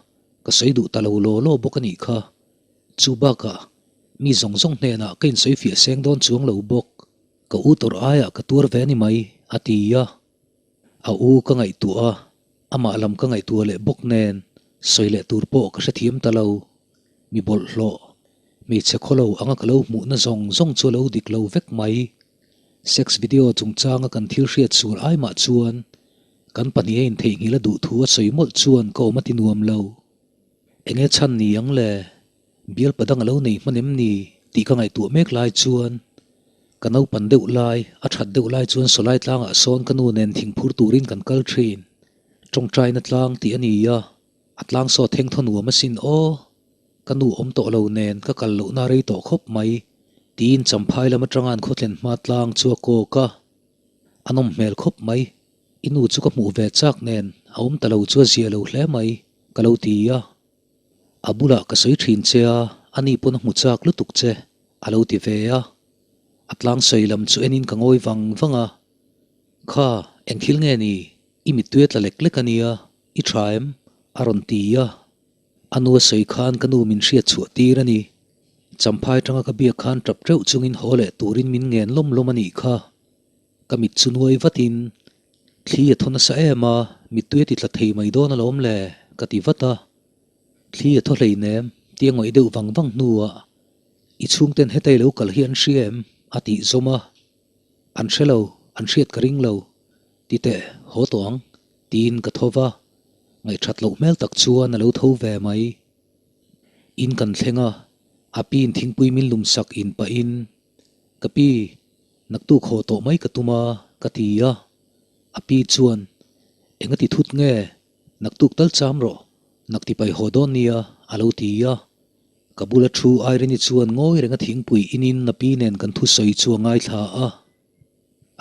ka sawi duh ta lo law law bawk a nih kha. Chu bakah, mi zawng zawng hnenah ka insawifiah seng dawn chuang lo bawk. Ka u tawrh aiah ka tuar ve a ni mai, a ti a. A u ka ngaihtuah a, amah lam ka ngaihtuah leh bawk nen sawi leh tur pawh ka hrethiam ta lo. Mi bawlhhlawh, hmeichhe khawlo anga ka lo hmuhna zawng zawng chu a lo dik lo vek mai. Sex video chungchanga kan thil hriat sual ai mah chuan kan pahniha intheihnghilh a duh thu a sawi mawlh chuan ka awm a ti nuam lo. Enge chhan ni ang le? Bial padang a lo nei hman em ni tih ka ngaihtuah mek lai chuan ka naupan deuh lai, a that deuh lai chuan sawlai tlangah sawn ka nu nen thingphur turin kan kal thin. Tawngtaina tlang tih a ni a, a tlang saw theng thaw nuam asin aw. Ka nu awm tawh lo nen ka kal lohna rei tawh khawp mai tiin Champhai lam atanga an khawthlen hma tlang chu a kawk a. A nawm hmel khawp mai. I nu chu ka hmuh ve chak nen a awm ta lo chu a zia lo hle mai ka lo ti a. A bulah ka sawi thin che a, ani pawn a hmu chak lutuk che, a lo ti ve a. A tlang sawi lam chu enin ka ngawi vang vang a. Kha, eng thil nge ni? I mittui a tla lek lek a nia, i tha em? a rawn ti a. A nu a sawi khan ka nu min hriat chhuah tir a ni. Champhai tanga ka biak khan tap teuh chungin haw leh turin min ngen lawm lawm a nih kha. Ka mit chu nuai vatin, Thli a thaw nasa em a, mittui a ti tla thei mai dawn alawm le, ka ti vat a. Thli a thaw hleinem, tia ngawih deuh vang vang hnuah, I chhungten heta i lo kal hi an hria em? a tih zawm a. An hre lo, an hriat ka ring lo. Ti teh, haw tawh ang, tiin ka tho va. Ngaihthat loh hmel tak chuan a lo tho ve mai. In kan thleng a, a piin thingpui min lum sak in pahin, Ka pi, naktuk haw tawh mai ka tum a, ka ti a. A pi chuan, Enga ti thut nge? Naktuk tal cham rawh, nak ti pai haw dawn nia, a lo ti a. Ka bula thu Irene-i chuan ngawi renga thingpui inin a pi nen kan thusawi chu a ngaithla a.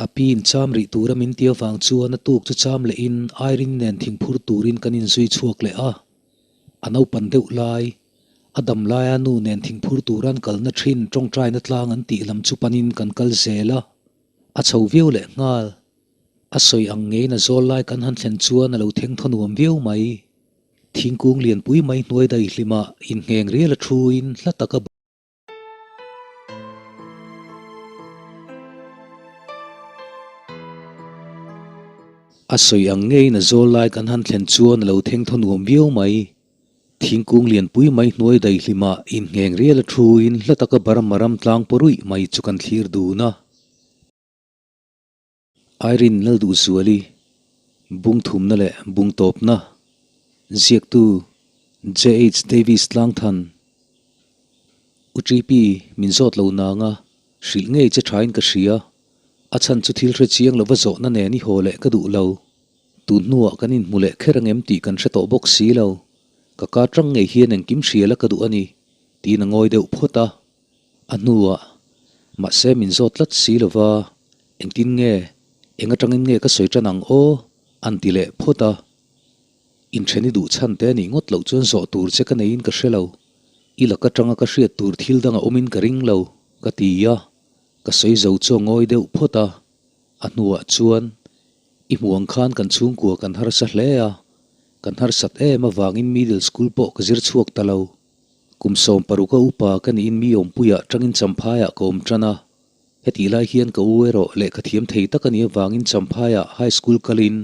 A piin cham rih tura min ti avang chuan a tuk chu cham lehin Irene nen thingphur turin kan inzui chhuak leh a. A naupan deuh lai, a dam laia nu nen thingphur tura an kalna thin tawngtaina tlang an tih lam chu panin kan kal zel a. A chho viau leh nghal. A sawi ang ngeiin a zawl lai kan han thlen chuan a lo theng thaw nuam viau mai. Thingkung lianpui mai hnuai daihlimah inngheng rial a thuin hla taka A sawi ang ngeiin a zawl lai kan han thlen chuan a lo theng thaw nuam viau mai. Thingkung lianpui mai hnuai daihlimah inngheng rial a thuin hla taka Burma ram tlang paw ruih mai chu kan thlir dun a. Irene Lalduhzuali, Bung thumna leh bung tawpna, Ziaktu, JH Davis Tlangthan, U TP, min zawt lo nanga, hrilh ngei che thain ka hria, a chhan chu thil hre chiang lova zawhna nen i haw leh ka duh lo. Tun hnuah kan inhmu leh kher angem tih kan hre tawh bawk si lo. Ka ka tang ngei hian engkim hria la ka duh a ni, tiin a ngawi deuh phawt a. A hnuah, mahse min zawt tlat si lova, engtin nge, eng atangin nge ka sawi tan ang aw? an ti leh phawt a. Inthen i duh chhan te anih ngawt loh chuan zawh tur che ka neiin ka hre lo. I lak atanga ka hriat tur thil dang a awmin ka ring lo, ka ti a. Ka sawi zo chu a ngawi deuh phawt a. A hnuah chuan, I hmuh ang khan kan chhungkua kan harsa hle a, kan harsat em avangin middle school pawh ka zir chhuak ta lo. Kum 16 a upa ka niin mi awmpuiah tangin Champhaiah ka awm tan a. Hetih lai hian ka u erawh lehkha thiam thei tak a nih avangin Champhaiah high school kalin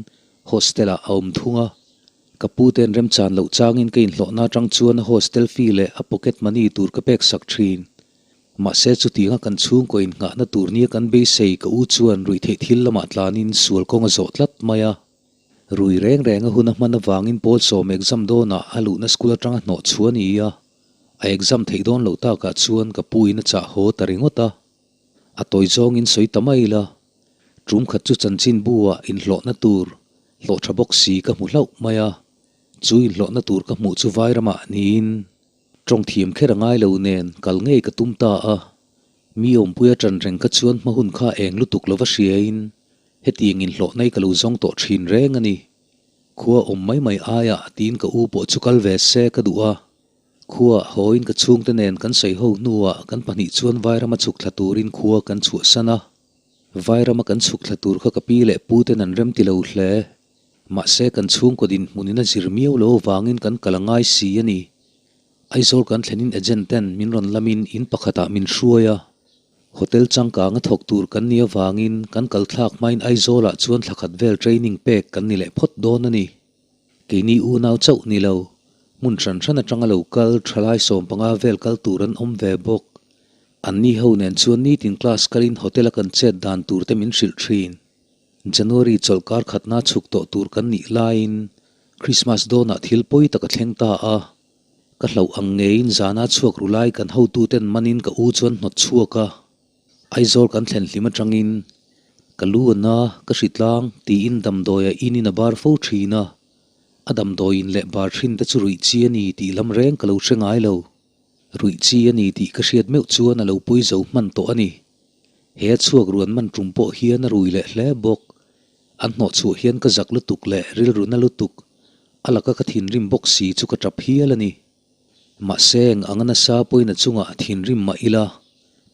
hostel-ah a awm thung a. Ka pu ten remchan loh changin ka inhlawhna atang chuan a hostel fee leh a pocket money tur ka pek sak thin. Mahse chutianga kan chhungkaw innghahna tur nia kan beisei ka u chuan ruihtheih thil lamah tlanin sual kawng a zawh tlat mai a. Rui reng reng a hun a hman avangin pawl sawm exam dawnah a luhna school atanga hnawh chhuah a ni a, a exam theih dawn loh takah chuan ka pu in a chah haw ta ringawt a. A tawi zawngin sawi ta mai ila, tum khat chu chanchinbu ah inhlawhna tur hlawh tha bawk si ka hmu hlauh mai a, chu inhlawhna tur ka hmuh chu Vairamah niin Tawng thiam kher a ngai lo nen kal ngei ka tum ta a, mi awmpuia ṭan reng kha chuan hma hun kha eng lutuk lova hriain hetiang inhlawhnai ka lo zawng tawh ṭhin reng a ni. Khua awm mai mai aiah tiin ka u pawh chu kal ve se ka duh a, khua hawiin ka chhungte nen kan sawi ho hnuah kan pahnih chuan Vairama chhuk thla turin khua kan chhuahsan a, Vairama kan chhuk thla tur kha ka pi leh pu ten an remti lo hle. Mahse kan chhungkaw dinhmunin a zir miau lo avangin kan kal a ngai si a ni. Aizawl kan thlenin agent ten min rawn lamin in pakhatah min hruai a. Hotel changkang a thawk tur kan nih avangin kan kal thlak hmain Aizawlah chuan thla khat vel training pek kan ni leh phawt dawn a ni. Keini unau chauh ni lo, hmun hran hran atanga lo kal thalai 15 vel kal tur an awm ve bawk. Anni ho nen chuan nitin class kalin hotel a kan chet dan tur te min hrilh thin. January chawlhkar khatna chhuk tawh tur kan nih laiin Christmas dawnah thil pawi tak a thleng ta a. Ka hlauh ang ngeiin zana chhuak ru lai kan hotuten manin ka u chuan hnawt chhuak a. Aizawl kan thlen hlim atangin ka lu a na, ka hritlang tiin damdawi a inin a bar fo thin a. A damdawiin leh bar thin te chu ruih chi a ni tih lam reng ka lo hre ngai lo. Ruih chi a ni tih ka hriat meuh chuan a lo pawi zo hman tawh a ni. He a chhuak ruan man tum pawh hian a rui leh hle bawk. An hnawh chhuah hian ka zak lutuk leh rilru na lutuk, a laka ka thinrim bawk si chu ka tap hial a ni. Mahse eng anga nasa pawhin a chungah thinrim mah ila,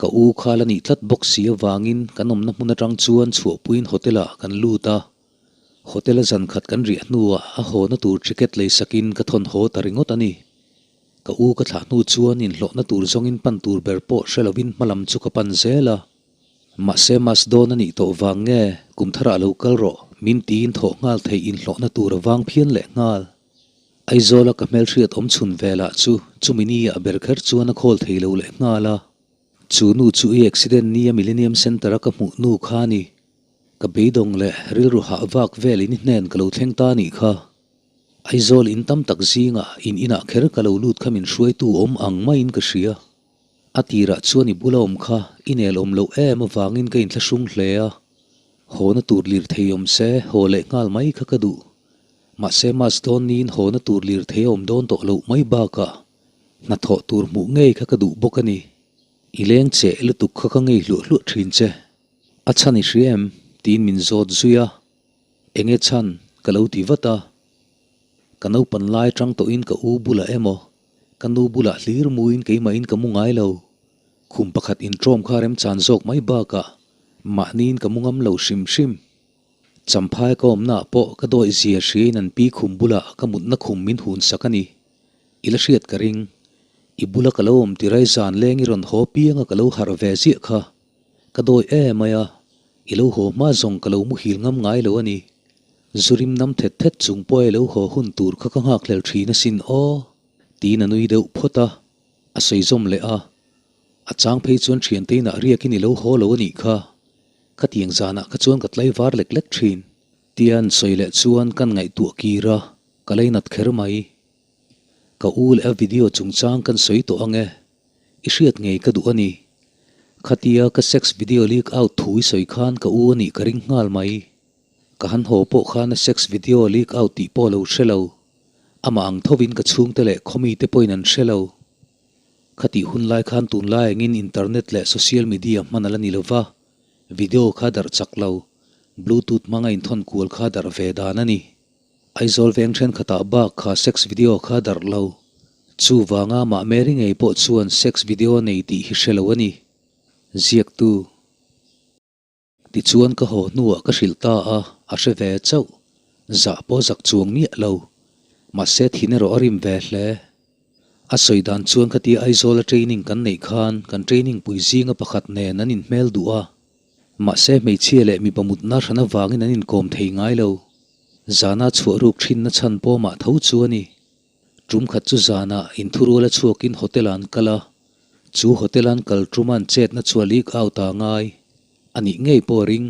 ka u kha la nih tlat bawk si avangin kan awmna hmun atang chuan chhuahpuiin hotel ah kan lut a. Hotel a zan khat kan riah hnuah a hawna tur ticket leisakin ka thawn haw ta ringawt a ni. Ka u ka thlah hnu chuan inhlawhna tur zawngin pan tur ber pawh hre lovin hmalam chu ka pan zel a. Mahse mas dawn a nih tawh vang nge kum tharah lo kal rawh min tiin thawh nghal theih inhlawhna tur a vang phian leh nghal. Aizawla ka hmelhriat awm chhun velah chu chumi ni ah ber kher chuan a khawl thei lo leh nghal a. Chu nu chu i accident ni a Millennium Centre a ka hmuh nu kha a ni. Ka beidawng leh rilru hah vak velin i hnen ka lo thleng ta nih kha. Aizawl in tam tak zingah in inah kher ka lo lut kha min hruaitu awm ang maiin ka hria. A tirah chuan i bula awm kha i nel awm loh em avangin ka inthlahrung hle a. Hawna tur lirthei awm se haw leh nghal mai kha ka duh. Mahse mas dawn niin hawna tur lirthei a awm dawn tawh loh mai bakah hnathawh tur hmuh ngei kha ka duh bawk a ni. I leng cheh lutuk kha ka ngei hluah hluah thin che. A chhan i hria em? tiin min zawt zui a. Enge chhan? ka lo ti vat a. Ka naupan lai tang tawhin ka u bulah emaw, ka nu bulah hlir muin keimahin ka mu ngai lo. Khum pakhat intawm kha remchan zawk mai bakah mahniin ka mu ngam lo hrim hrim. Champhai ka awmnaah pawh ka dawih zia hriain an pi khum bulah ka mutna khum min hun sak a ni. I la hriat ka ring. I bula ka lo awm tirai zan leng i rawn haw pianga ka lo harh ve ziah kha. Ka dawi em mai a, i lo haw hma zawng ka lo muhil ngam ngai lo a ni. Zurim nam thet thet chung pawh i lo haw hun tur kha ka nghakhlel thin asin aw, tiin a nui deuh phawt a, a sawi zawm leh a. A chang phei chuan thiante inah riakin i lo haw lo a nih kha. Khatiang zanah kha chuan ka tlaivar lek lek thin. Tia an sawi leh chuan kan ngaihtuah kir a, ka leinat kher mai. Ka u leh a video chungchang kan sawi tawh ang e. I hriat ngei ka duh a ni. Khatia ka sex video leak out thu i sawi khan ka u a nih ka ring nghal mai. Ka han haw pawh khan a sex video leak out tih pawh lo hre lo. Amah ang thovin ka chhungte leh khawmite pawhin an hre lo. Khatih hun lai khan tunlai angin internet leh social media hman a la ni lova, video kha darh chak lo, bluetooth hmanga inthawn kual kha darh ve dan a ni. Aizawl veng thenkhatah bak kha sex video kha darh lo. Chuvanga mah Mary ngei pawh chuan sex video a nei tih hi hre lo a ni. Ziaktu. Tichuan ka haw hnuah ka hrilh ta a, A hre ve chauh. Zah pawh zak chuang miah lo. Mahse thin erawh a rim ve hle. A sawi dan chuan khatia Aizawla training kan neih khan kan training pui zinga pakhat nen an inhmel duh a. Mahse hmeichhia leh mipa mutna hran avangin an inkawm thei ngai lo. Zana chhuah ruk thinna chhan pawmah tho chu a ni. Tum khat chu zanah inthuruala chhuakin hotel ah an kal a, chu hotel an kal tuma an chetna chu a leak out a ngai a nih ngei pawh a ring.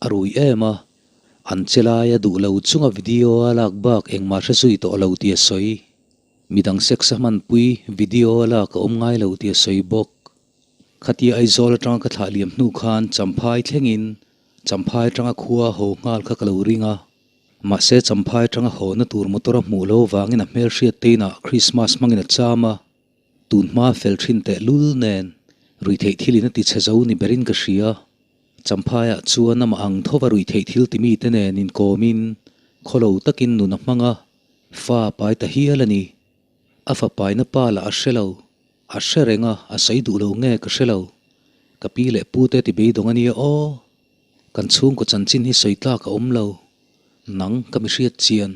A rui em a, an che lai a duh lo chunga video a lak bak engmah hre zui tawh lo tih a sawi. Midang sex a hmanpui video a lak a awm ngai lo tih a sawi bawk. Khatia Aizawl atanga ka thlah liam hnu khan Champhai thlengin Champhai atanga khua haw nghal kha ka lo ring a. Mahse Champhai atanga hawna tur motor a hmuh lo vangin a hmelhriat te inah Christmas hmangin a cham a, tun hma fel thin teh lul nen ruihtheih thil in a ti chhe zo ni berin ka hria. Champhaiah chuan amah ang thova ruihtheih thil ti mite nen inkawmin khawlo takin nun a hmang a, fa a pai ta hial a ni. A fa paina pa lah a hre lo. A hre reng a, a sawi duh lo nge ka hre lo. Ka pi leh pu te ti beidawng a nia aw. Kan chhungkaw chanchin hi sawi tlak a awm lo. Nang ka mi hriat chian.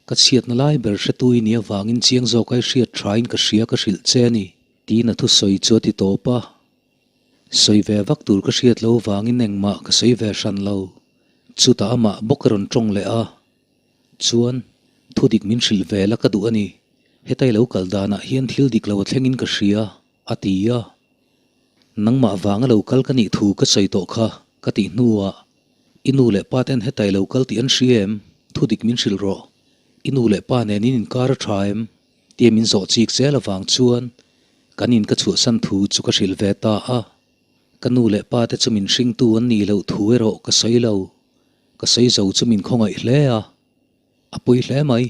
Ka chhiatna lai ber hretu i nih avangin chiang zawk ai hriat thain ka hria ka hrilh che a ni. Tiin a thusawi chu a ti tawp a. Sawi ve vak tur ka hriat lo vangin engmah ka sawi ve hran lo. Chutah amah bawk a rawn tawng leh a. Chuan, thu dik min hrilh ve la ka duh a ni. Heta i lo kal danah hian thil dik lo a thlengin ka hria, a ti a. Nangmah vanga lo kal ka nih thu ka sawi tawh kha, ka tih hnuah, I nu leh pa ten heta i lo kal tih an hria em? Thu dik min hrilh rawh. I nu leh pa nen in inkar a tha em? Tia min zawh chik zel avang chuan kan in ka chhuahsan thu chu ka hrilh ve ta a. Ka nu leh pa te chu min hringtu an nih loh thu erawh ka sawi lo. Ka sawi zo chu min khawngaih hle a. A pawi hle mai.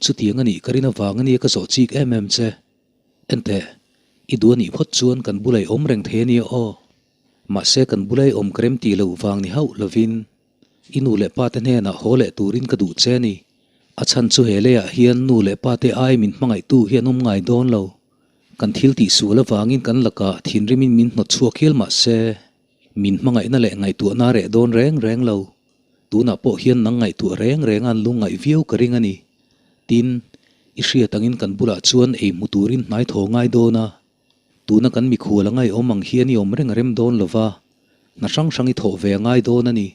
Chutiang a nih ka rin avang a nia ka zawh chik em em che. Enteh, i duh a nih phawt chuan kan bula i awm reng thei a nia aw. Mahse kan bula i awm ka rem tih loh vang ni hauh lovin i nu leh pa te hnenah haw leh turin ka duh che a ni. A chhan chu he leiah hian nu leh pa te ai min hmangaihtu hi an awm ngai dawn lo. Kan thil tih sual avangin kan lakah thinrimin min hnawt chhuak hial mah se, min hmangaihna leh ngaihtuahna reh dawn reng reng lo. Tunah pawh hian nang ngaihtuah reng reng a an lungngaih viau ka ring a ni. Tin, i hriat angin kan bulah chuan ei hmu turin hnai thaw ngai dawn a. Tuna kan mikhual a ngaihawm ang hian i awm reng a rem dawn lo va, hna hrang hrang i thawh ve a ngai dawn a ni.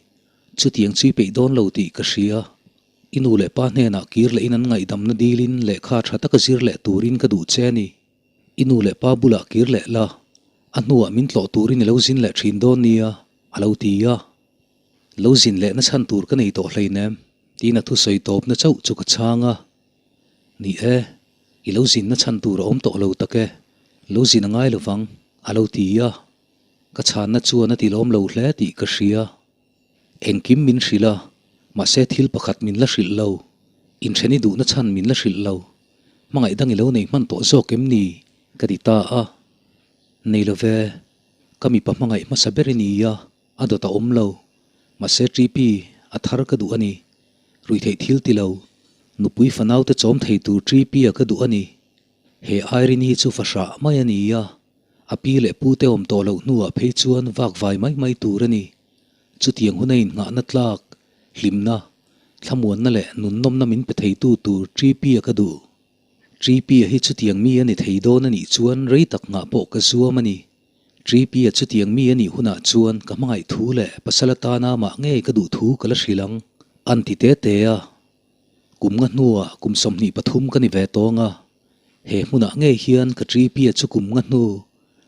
Chutiang chu i peih dawn lo tih ka hria. I nu leh pa hnenah kir lehin an ngaihdamna dilin lehkha tha taka zir leh turin ka duh che a ni. I nu leh pa bulah kir leh la, a hnuah min tlawh turin i lo zin leh thin dawn nia, a lo ti a. Lo zin lehna chhan tur ka nei tawh hleinem, tiin a thusawi tawpna chauh chu ka chhang a. Ni e, i lo zinna chhan tur a awm tawh lo tak e, lo zin a ngai lovang, a lo ti a. Ka chhanna chuan a ti lawm lo hle tih ka hria. Engkim min hrilh a, mahse thil pakhat min la hrilh lo. Intheni duhna chhan min la hrilh lo. Hmangaih dang i lo nei hman tawh zawk em ni? ka ti ta a. Nei lo ve, ka mipa hmangaih hmasa ber i ni a, a dawt a awm lo. Mahse TP, a thar ka duh a ni. Ruihtheih thil ti lo. Nupui fanaute chawm thei tur TP-a ka duh a ni. He Irene hi chu fahrah mai a ni a, a pi leh pute awm tawh loh hnuah phei chuan vak vai mai mai tur a ni. Chutiang huna innghahna tlak, hlimna, thlamuanna leh nunnawmna min pe theitu tur TP-a ka duh. TP-a hi chutiang mi a ni thei dawn a nih chuan rei tak nghah pawh ka zuam a ni. TP-a chutiang mi a nih hunah chuan ka hmangaih thu leh pasal atana mah ngei ka duh thu ka la hrilh ang, an ti te te a. Kum nga hnuah kum 23 ka ni ve tawng a, he hmunah ngei hian ka TP-a chu kum nga hnu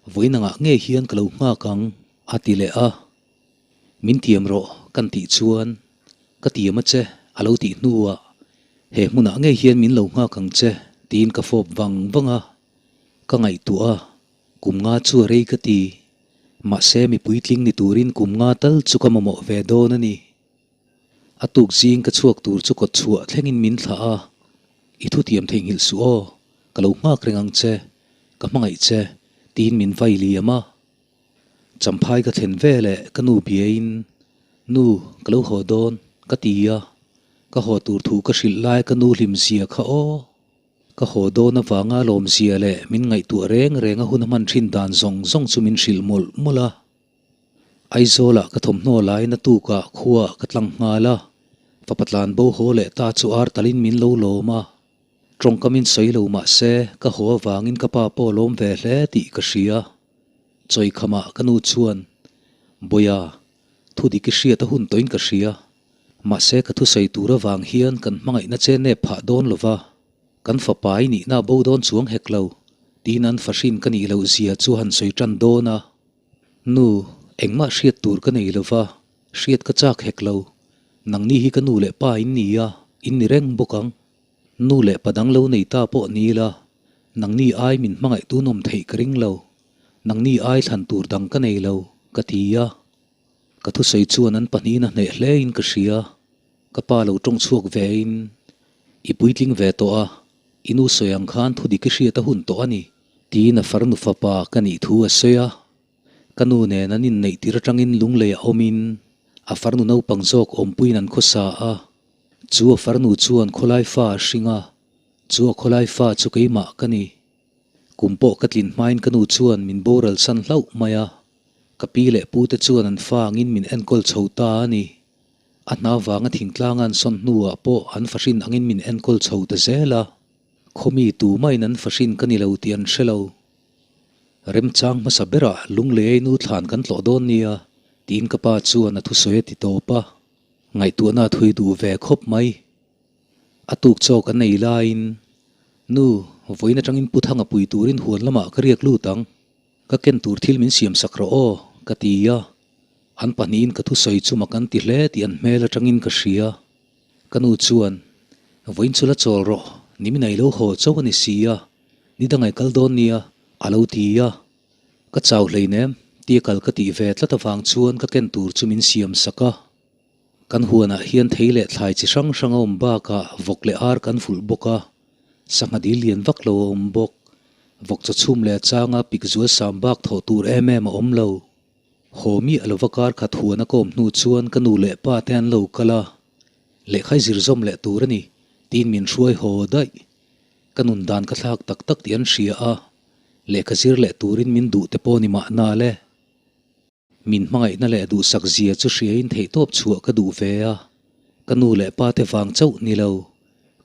vawiinangah ngei hian ka lo nghak ang, a ti leh a. Min tiam rawh kan tih chuan ka tiam a che a lo tih hnuah he hmunah ngei hian min lo nghak ang che tiin ka fawp vang vang a, ka ngaihtuah a, kum nga chu a rei ka ti. Mahse mipui tling ni turin kum nga tal chu ka mamawh ve dawn a ni. A tuk zing ka chhuak tur chu kawt chhuah thlengin min thlah a, I thutiam theihnghilh suh aw, ka lo nghak reng ang che, ka hmangaih che, tiin min vai liam a. Champhai ka thlen ve leh ka nu biain, Nu, ka lo haw dawn, ka ti a, ka haw tur thu ka hrilh lai ka nu hlim zia kha aw. Ka haw dawn avanga lawmzia leh min ngaihtuah reng reng a hun a hman thin dan zawng zawng chu min hrilh mawlh mawlh a. Aizawlah ka thawmhnaw lain a tukah khuaah ka tlang nghal a. Fapa tlan bo haw leh ta chu ar talin min lo lawm a, tawngkamin sawi lo mah se ka haw avangin ka pa pawh a lawm ve hle tih ka hria. Chawikhamah ka nu chuan, Bawiha, thu dik i hriat a hun tawhin ka hria. Mahse ka thusawi tur avang hian kan hmangaihna che nep phah dawn lo va, kan fapa i nihna bo dawn chuang hek lo, tiin an fahrin ka nih loh zia chu han sawi tan dawn a. Nu, engmah hriat tur ka nei lo va, hriat ka chak hek lo. Nangni hi ka nu leh pa in ni a, in ni reng bawk ang. Nu leh pa dang lo nei ta pawh ni ila, nangni ai min hmangaih tun awm theih ka ring lo. Nangni ai thlan tur dang ka nei lo, ka ti a. Ka thusawi chuan an pahnihin a hneh hle in ka hria. Ka pa lo tawng chhuak ve in, I puitling ve tawh a, i nu sawi ang khan thu dik i hriat a hun tawh a ni, tiin a farnu fapa ka nih thu a sawi a. Ka nu nen an inneih tir atangin lunglei a awmin a farnu naupang zawk awmpuiin an khawsa a. Chu a farnu chuan khawlai fa a hring a, chu a khawlai fa chu keimah ka ni. Kum pawh ka tlin hmain ka nu chuan min boral san hlauh mai a. Ka pi leh pu te chuan an fa angin min enkawl chho ta a ni. A hna vanga thingtlanga an sawn hnuah pawh an fahrin angin min enkawl chho ta zel a. Khawmi tumahin an fahrin ka ni lo tih an hre lo. Remchang hmasa berah Lunglei nu thlan kan tlawh dawn nia tiin ka pa chuan a thusawi a ti tawp a. Ngaihtuahna a thui duh ve khawp mai. A tuk chaw kan ei laiin, Nu, vawiin atangin Pu Thanga pui turin huan lamah ka riak lut ang. Ka ken tur thil min siam sak rawh aw, ka ti a. An pahnihin ka thusawi chu mak an ti hle tih an hmel atangin ka hria. Ka nu chuan, Vawiin chu la chawl rawh, nimin ai lo haw chauh a ni si a, ni dangai kal dawn nia, a lo ti a. Ka chau hleinem, tia kal ka tih ve tlat avang chuan ka ken tur chu min siam sak a. Kan huanah hian thei leh thlai chi hrang hrang a awm bakah vawk leh ar kan vulh bawk a, sangha dil lian vak lo a awm bawk. Vawk chaw chhum leh a changa pik zual sam bak thawh tur em em a awm lo. Haw miah lova kar khat huan a kawm hnu chuan ka nu leh pa te an lo kal a, lehkhai zir zawm leh tur a ni tiin min hruai haw daih. Ka nun dan ka thlak tak tak tih an hria a, lehkha zir leh turin min duh te pawh ni mahna le. Min hmangaihna leh duhsak zia chu hriain theihtawp chhuah ka duh ve a, ka nu leh pa te vang chauh ni lo.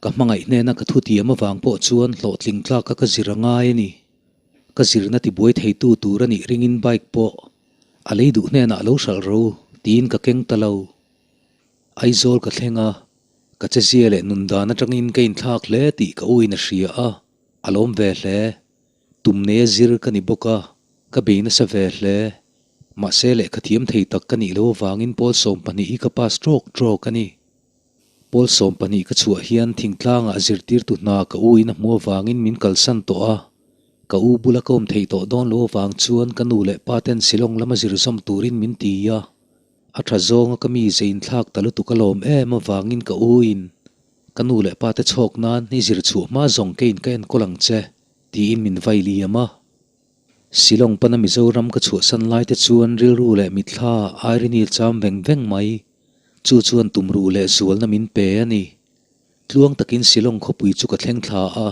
Ka hmangaih hnena ka thutiam avang pawh chuan hlawhtling tlaka ka zir a ngai a ni. Ka zirna tibuai theitu tur a nih ringin bike pawh a lei duh hnenah lo hralh ro tiin ka keng ta lo. Aizawl ka thleng a, ka chezia leh nun dan atangin ka inthlak hle tih ka uin a hria a, a lawm ve hle. Tum neia zir ka ni bawk a, ka bei nasa ve hle. Mahse lehkha thiam thei tak ka nih loh avangin pawl 12 hi ka pass trawk trawk a ni. Pawl 12 ka chhuah hian thingtlangah zirtirtu hna ka u in a hmuh avangin min kalsan tawh a, ka u bula ka awm theih tawh dawn loh avang chuan ka nu leh pa ten Shillong lama zir zawm turin min ti a, a tha zawnga ka mi ze inthlak ta lutuk a lawm em avangin ka u in ka nu leh pa te chhawk nan i zir chhuah hma zawng keiin ka enkawl ang che tiin min vai liam a. Shillong pana Mizoram ka chhuahsan lai te chuan rilru leh mitthla Irene cham veng veng mai. Chu chuan tumruh leh zualna min pe a ni. Tluang takin Shillong khawpui chu ka thleng thla a.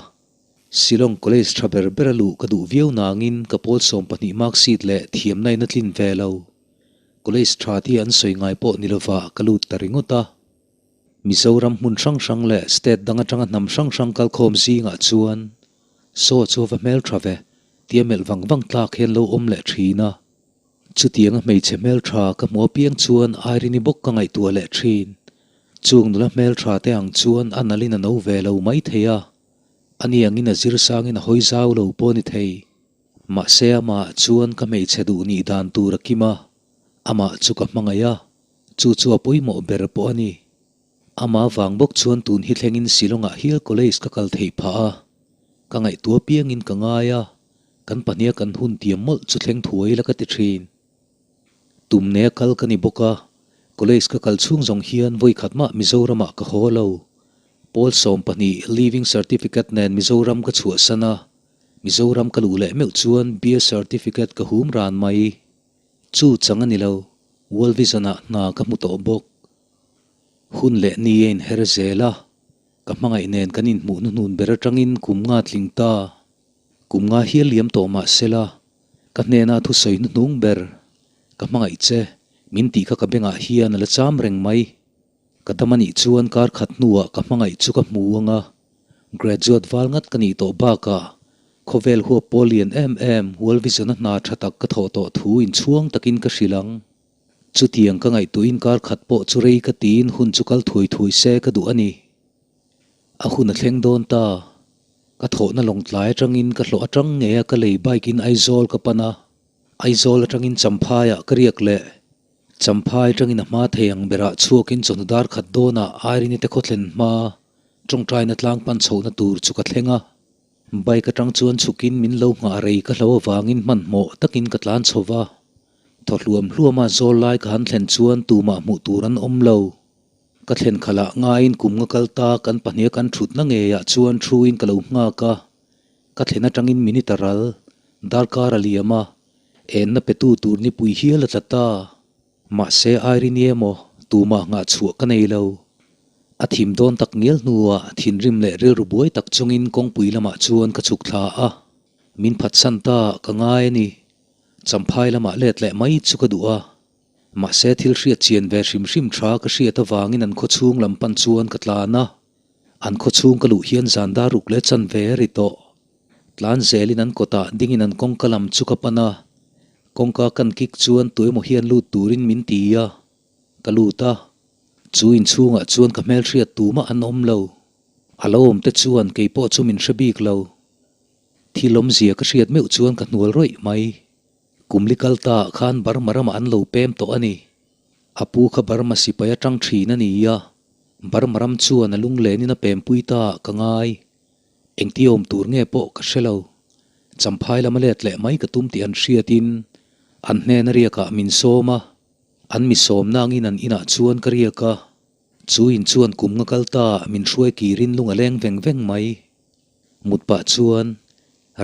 Shillong College tha ber ber a luh ka duh viau nangin ka pawl 12 mark sheet leh thiamna in a tlin ve lo. College tha tia an sawi ngai pawh ni lovah ka lut ta ringawt a. Mizoram hmun hrang hrang leh state dang atanga hnam hrang hrang kalkhawm zingah chuan saw chu a va hmeltha ve tia melh vang vang tlak hian lo awm leh thin a. Chutianga hmeichhe hmeltha ka hmu apiang chuan Irene-i bawk ka ngaihtuah leh thin. Chung nula hmeltha te ang chuan a nalhin a no ve lo mai thei a, ani angin a zir sangin a hawi zau lo pawh a ni thei. Mahse amah chuan ka hmeichhe duh nih dan tur a kim a, amah chu ka hmangaih a, chu chu a pawimawh ber pawh a ni. Amah vang bawk chuan tun hi thlengin Shillong-ah hial college ka kal theih phah a, ka ngaihtuah apiangin ka ngai a. Kan pahniha kan hun tiam mawlh chu thleng thuai ila ka ti thin. Tum nea kal ka ni bawk a, college ka kal chhung zawng hian vawi khat mah Mizoramah ka haw lo. Pawl 12 Leaving Certificate nen Mizoram ka chhuahsan a, Mizoram ka luh leh meuh chuan BA Certificate ka hum ran mai. Chu chang a ni lo, World Vision-ah hna ka hmu tawh bawk. Hun leh ni a inher zel a, ka hmangaih nen kan inhmuh hnuhnun ber atangin kum nga tling ta. Kum nga hial liam tawh mah sela, ka hnena thusawi hnuhnung ber, ka hmangaih che, min tih kha ka bengah hian a la cham reng mai. Ka dam a nih chuan kar khat hnuah ka hmangaih chu ka hmu ang a, graduate val ngat ka nih tawh bakah khawvel huap pawl lian em em World Vision-a hna tha tak ka thawh tawh thu inchhuang takin ka hrilh ang. Chutiang ka ngaihtuahin kar khat pawh chu rei ka tiin hun chu kal thuai thuai se ka duh a ni. A hun a thleng dawn ta. Ka thawhna lawngtlai atangin ka hlawh atang ngei a ka lei bike in Aizawl ka pan a. Aizawl atangin Champhaiah ka riak leh. Champhai atangin a hma thei ang berah chhuakin chawhnu dar khat dawnah Airini te khawthlen hma tawngtaina tlang pan chhohna tur chu ka thleng a. Bike atang chuan chhukin min lo nghah rei ka hlo avangin hmanhmawh takin ka tlan chho va. Thaw hluam hluama zawl lai ka han thlen chuan tumah hmuh tur an awm lo. Ka thlen khalah ngaiin kum nga kal ta kan pahniha kan thutna ngeiah chuan thuin ka lo nghak a, ka thlen atangin minute a ral, darkar a liam a, enna petu tur nipui hial a tla ta. Mahse Irene emaw tumah nghah chhuah ka nei lo. A thim dawn tak ngial hnuah thinrim leh rilru buai tak chungin kawngpui lamah chuan ka chhuk thla a, min phatsan ta ka ngai a ni. Champhai lamah let leh mai chu ka duh a. Mahse thil hriat chian ve hrim hrim tha ka hriat avangin an khaw chhung lam pan chuan ka tlan a. An khaw chhung ka luh hian zan dar ruk leh chan ve a ri tawh. Tlan zelin an kawtah dingin an kawngka lam chu ka pan a. Kawngka kan kik chuan tuemaw hian lut turin min ti a. Ka lut a. Chu inchhungah chuan ka hmelhriat tumah an awm lo. A lo awm te chuan keipawh chu min hre bik lo. Thil awmzia ka hriat meuh chuan ka hnual rawih mai. Kum li kal ta ah khan Burma ramah an lo pem tawh a ni. A pu kha Burma sipai atang thin a ni a, Burma ram chuan a lunglenin a pempui ta ah ka ngai. Engti awm tur nge pawh ka hre lo. Champhai lama let leh mai ka tum tih an hriatin an hnena riakah min sawm a, an mi sawm nangin an inah chuan ka riak a. Chu in chuan kum nga kal ta ah min hruai kirin lung a leng veng veng mai. Mut pah chuan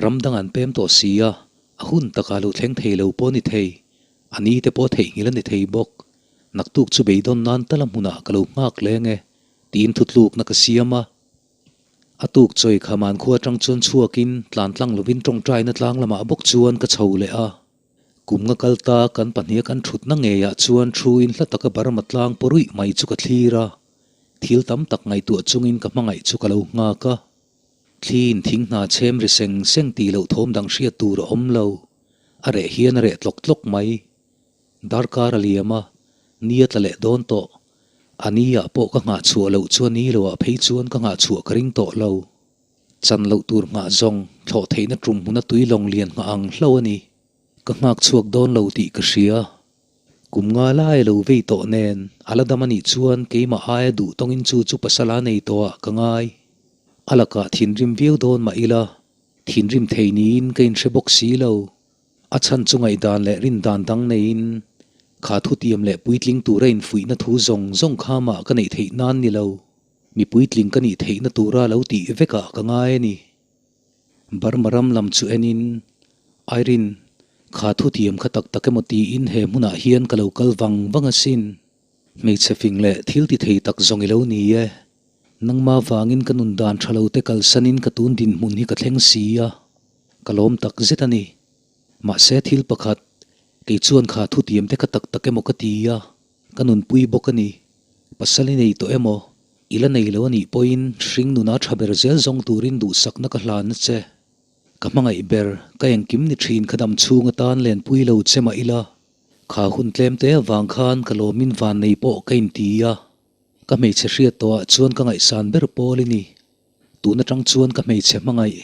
ram dang an pem tawh si a, a hun takah lo thleng thei lo pawh a ni thei, a ni te pawh theihnghilh a ni thei bawk. Naktuk chu beidawn nan tala hmunah ka lo nghak leng e, tiin thutlukna ka siam a. A tuk chawi khaman khua atang chuan chhuakin tlan tlang lovin tawngtaina tlang lamah bawk chuan ka chho leh a. Kum nga kal ta kan pahniha kan thutna ngeiah chuan thuin hla taka Burma tlang pawruih mai chu ka thlir a. Thil tam tak ngaihtuah chungin ka hmangaih chu ka lo nghak a. Thliin thing hna chhem ri seng seng tih loh thawm dang hriat tur a awm lo. A reh hian a reh tlawk tlawk mai. Darkar a liam a, ni a tla leh dawn tawh. A ni ah pawh ka nghah chhuah loh chuan ni lo ah phei chuan ka nghah chhuah ka ring tawh lo. Chan loh tur nghah zawng thlawh theihna tum hmuna tui lawng lian nghah ang hlo a ni. Ka nghak chhuak dawn lo tih ka hria. Kum nga lai a lo vei tawh nen, a la dam a nih chuan keimah aia duh tawngin chu chu pasal a nei tawh ah ka ngai. A lakah thinrim viau dawn mah ila, thinrim thei niin ka inhre bawk si lo. A chhan chu ngaihdan leh rindan dang neiin, kha thutiam leh puitling tura infuihna thu zawng zawng kha mah ka neih theih nan ni lo. Mi puitling ka nih theihna tura lo tih vekah ka ngai a ni. Burma ram lam chu enin, Irene, kha thutiam kha tak tak emaw tiin he hmunah hian ka lo kal vang vang asin. Hmeichhe fing leh thil ti thei tak zawng i lo ni e. Nangma vangin ka nun dan tha lo te kalsanin ka tun dinhmun hi ka thleng si a, ka lawm tak zet a ni. Mahse thil pakhat, kei chuan kha thutiam te kha tak tak emaw ka ti a, Ka nunpui bawk a ni. Pasal i nei tawh emaw? I la nei lo a nih pawhin hring nuna tha ber zel zawng turin duhsakna ka hlan a che. Ka hmangaih ber, ka engkim ni thin ka dam chhung atan lenpui lo che mah ila, kha hun tlem te avang khan ka lawmin van nei pawh ka inti a. Ka hmeichhe hriat tawhah chuan ka ngaihsan ber pawl i ni. Tun atang chuan ka hmeichhe hmangaih,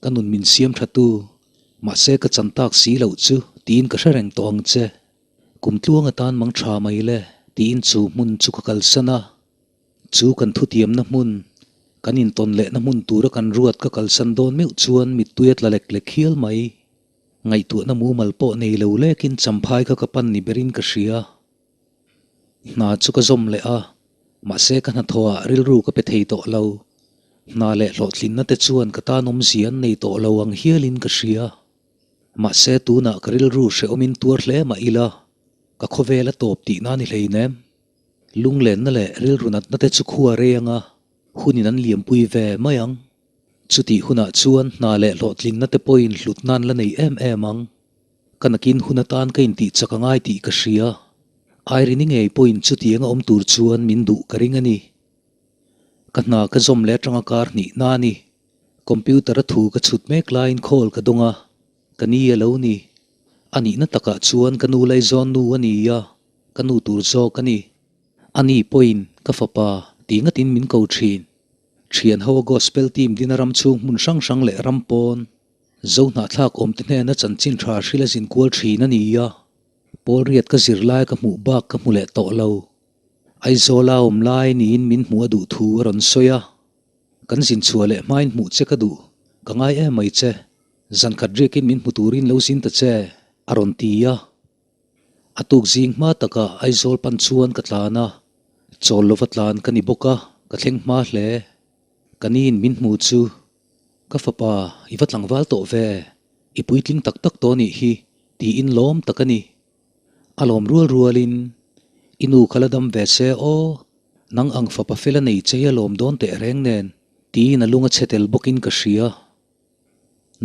ka nun min siam tha tu, mahse ka chan tak si loh chu tiin ka hre reng tawh ang che. Kum tluang atan mang tha mai le tiin chu hmun chu ka kalsan a. Chu kan thutiamna hmun, kan intawn lehna hmun tura kan ruat ka kalsan dawn meuh chuan mittui a tla lek lek hial mai. Ngaihtuahna mumal pawh nei lo lekin champhai kha ka pan ni berin ka hria. Hna chu ka zawm leh a, mahse ka hnathawhah rilru ka pe thei tawh lo. Hna leh hlawhtlinna te chuan ka tan awmzia an nei tawh lo ang hialin ka hria. Mahse tunah ka rilru hrehawmin tuar hle mah ila, ka khawvel a tawp tihna a ni hleinem. Lunglenna leh rilru natna te chu khua rei anga hunin an liampui ve mai ang. Chutih hunah chuan hna leh hlawhtlinna te pawhin hlutna an la nei em em ang. Ka nakin hun atan ka intih chak a ngai tih ka hria. Irene-i ngei pawhin chutianga awm tur chuan min duh ka ring a ni. Ka hna ka zawm leh atanga kar hnih na a ni. Computer-a thu ka chhut mek laiin call ka dawng a, ka ni a lo ni. A nihna takah chuan ka nu laizawn nu a ni a, ka nu tur zawk a ni. A ni pawhin ka fapa ti ngatin min ko thin. Thian ho a gospel team dina ram chhung hmun hrang hrang leh ram pawn zo hnahthlak awmte hnena chanchin tha hril a zin kual thin a ni a. Pawl riat ka zir lai ka hmuh bak ka hmu leh tawh lo. Aizawla awm lai niin min hmuh a duh thu a rawn sawi a. Kan zin chhuah leh hmain hmuh che ka duh, ka ngai em mai che. Zan khat riakin min hmu turin lo zin ta che, a rawn ti a. A tuk zing hma takah Aizawl pan chuan ka tlan a, chawl lova tlan ka ni bawk a, ka thleng hma hle. Ka niin min hmu chu, Ka fapa, i va tlangval tawh ve, i puitling tak tak tawh nih hi, tiin lawm tak a ni. A lawm rual rualin, I nu kha la dam ve se aw, nang ang fapa fel a nei chei a lawm dawn teh reng nen, tiin a lung a chhe tel bawkin ka hria.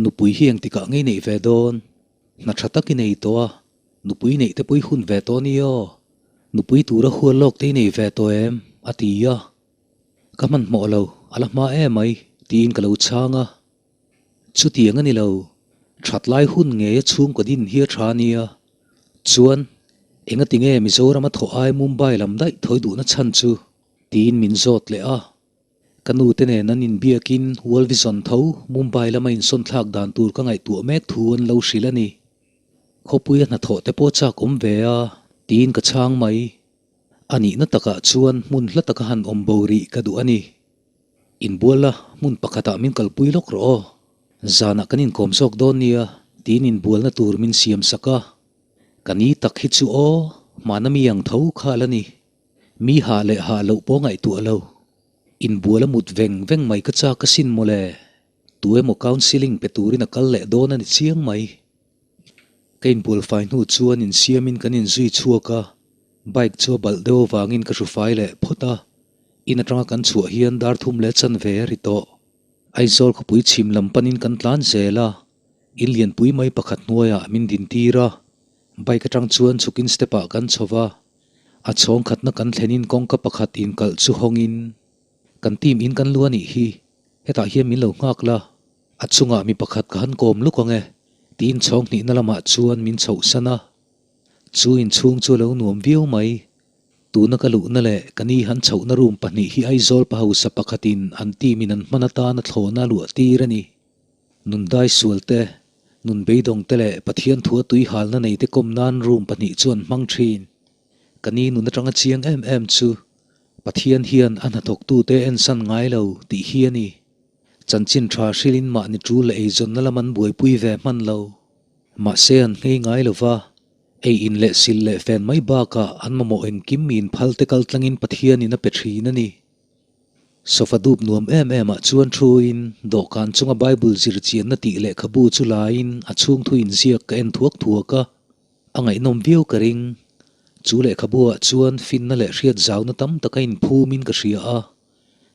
Nupui hi engtikah ngei neih ve dawn? Hna tha tak i nei tawh a, nupui neih te pawh i hun ve tawh a ni aw. Nupui tura hual lawk te i nei ve tawh em? a ti a. Ka hmanhmawh lo, a la hma em mai, tiin ka lo chhang a. Chutiang a ni lo, that lai hun ngeia chhungkaw din hi a tha a nia. Chuan, engati nge Mizorama thawh ai Mumbai lam daih thawi duhna chhan chu? tiin min zawt leh a. Ka nu te nen an inbiakin World Vision tho Mumbai lama insawnthlak dan tur ka ngaihtuah mek thu an lo hrilh a ni. Khawpuia hnathawh te pawh chak awm ve a, tiin ka chhang mai. A nihna takah chuan hmun hla taka han awm bo rih ka duh a ni. Inbual la, hmun pakhatah min kalpui lawk rawh aw. Zanah kan inkawm zawk dawn nia, tiin inbualna tur min siam sak a. Ka ni tak hi chu aw, hmana mi ang tho kha a la ni. Mi hah leh hah loh pawh ngaihtuah lo. Inbual a mut veng veng mai ka chak asin mawle. Tu emaw counselling pe turin a kal leh dawn a ni chiang mai. Ka inbual fai hnu chuan insiamin kan inzui chhuak a, bike chu a balh deuh avangin ka hru fai leh phawt a, in atanga kan chhuah hian dar thum leh chanve a ri tawh. Aizawl khawpui chhim lam panin kan tlan zel a, in lianpui mai pakhat hnuaiah min dintir a, bike atang chuan chhukin step ah kan chho va, a chhawng khatna kan thlenin kawngka pakhat inkalh chu hawngin kan team in kan lu a nih hi, hetah hian min lo nghak la. A chungah mi pakhat ka han kawm luk ang e, tiin chhawng hnihna lamah chuan min chhohsan a. Chu inchhung chu a lo nuam viau mai. Tuna ka luhna leh ka ni han chhohna room pahnih hi Aizawl pa hausa pakhatin an team in an hman atana thlawhna a luah tir a ni. Nun daisual te, nun beidawng te leh Pathian thua tui halna nei te kawm nan room pahnih chu an hmang thin. Ka ni nun atanga chiang em em chu Pathian hian a hnathawktute ensan ngai lo tih hi a ni. Chanchin tha hrilhin mahni tul leh eizawnna lam an buaipui ve hman lo. Mahse an nghei ngai lo va, ei in leh sil leh fen mai bakah an mamawh engkim miin phal te kal tlangin Pathianin a pe thin a ni. Sofa dup nuam em em ah chuan thuin dawhkan chunga Bible zir chianna tih lehkhabu chu laiin a chhung thu inziak ka en thuak thuak a, a ngaihnawm viau ka ring. Chu lehkhabu ah chuan finna leh hriat zauna tam tak a inphumin ka hria a.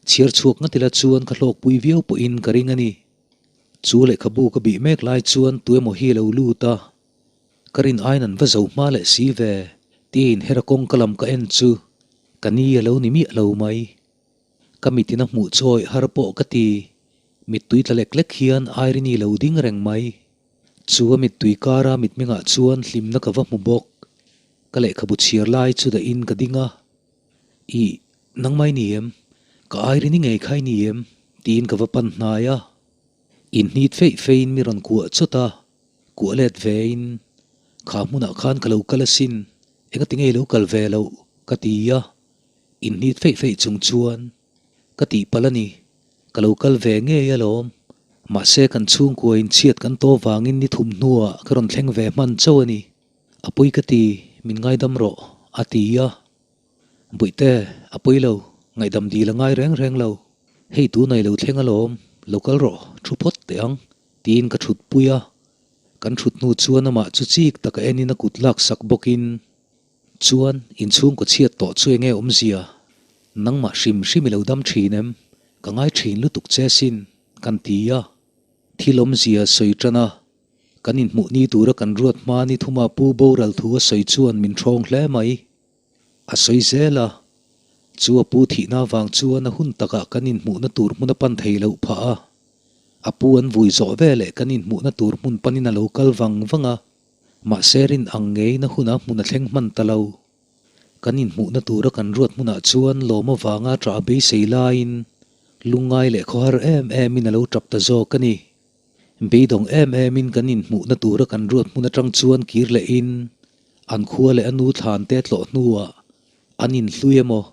Chhiar chhuak ngat ila chuan ka hlawkpui viau pawhin ka ring a ni. Chu lehkhabu ka bih mek lai chuan tuemaw hi a lo lut a, ka rin aiin an va zo hma leh si ve tiin hera kawngka lam ka en chu ka ni a lo ni miah lo mai. Ka mitin a hmuh chawi har pawh ka ti, mittui tla lek lek hian Irene-i lo ding reng mai. Chu a mittui kara mitmengah chuan hlimna ka va hmu bawk. Ka lehkhabu chhiar lai chu dahin ka ding a. Ih, nangmah i ni em? Ka Irene-i ngei kha i ni em? tiin ka va pan hnai a. Inhnit feih feiin mi rawn kuah chawt a, kuah let vein, Kha hmunah khan ka lo kal asin, engati nge i lo kal ve loh? ka ti a. Inhnit feih feih chung chuan, Ka tihpalh a ni, ka lo kal ve ngei alawm. Mahse kan chhungkua inchhiat kan tawh vangin ni thum hnuah ka rawn thleng ve hman chauh a ni. A pawi ka ti, min ngaidam rawh, a ti a. Bawihte, a pawi lo, ngaihdam dil a ngai reng reng lo. Hei tunah i lo thleng alawm, lo kal rawh, thu phawt teh ang, tiin ka thut pui a. Kan thut hnu chuan amah chu chik taka enin a kut lak sak bawkin, Chuan, inchhungkaw chhiat tawh chu enge awmzia? Nangmah hrim hrim i lo dam thin em? Ka ngai thin lutuk che sin, kan ti a. Thil awmzia sawi tan a. Kan inhmuh ni tura kan ruat hma ni thuma Pu Boral thu a sawi chuan min thawng hle mai. A sawi zel a, chu a pu thihna avang chuan a hun takah kan inhmuhna tur hmun a pan thei loh phah a. A pu an vui zawh veleh kan inhmuhna tur hmun panin a lo kal vang vang a, mahse rin ang ngeiin a huna hmun a thleng hman ta lo. Kan inhmuhna tura kan ruat hmunah chuan lawm avanga ṭah beisei laiin lungngai leh khawhar em emin a lo ṭap ta zawk a ni. Beidawng em emin kan inhmuhna tura kan ruat hmun aṭang chuan kir lehin an khua leh a nu thlan te tlawh hnuah an inhlui emaw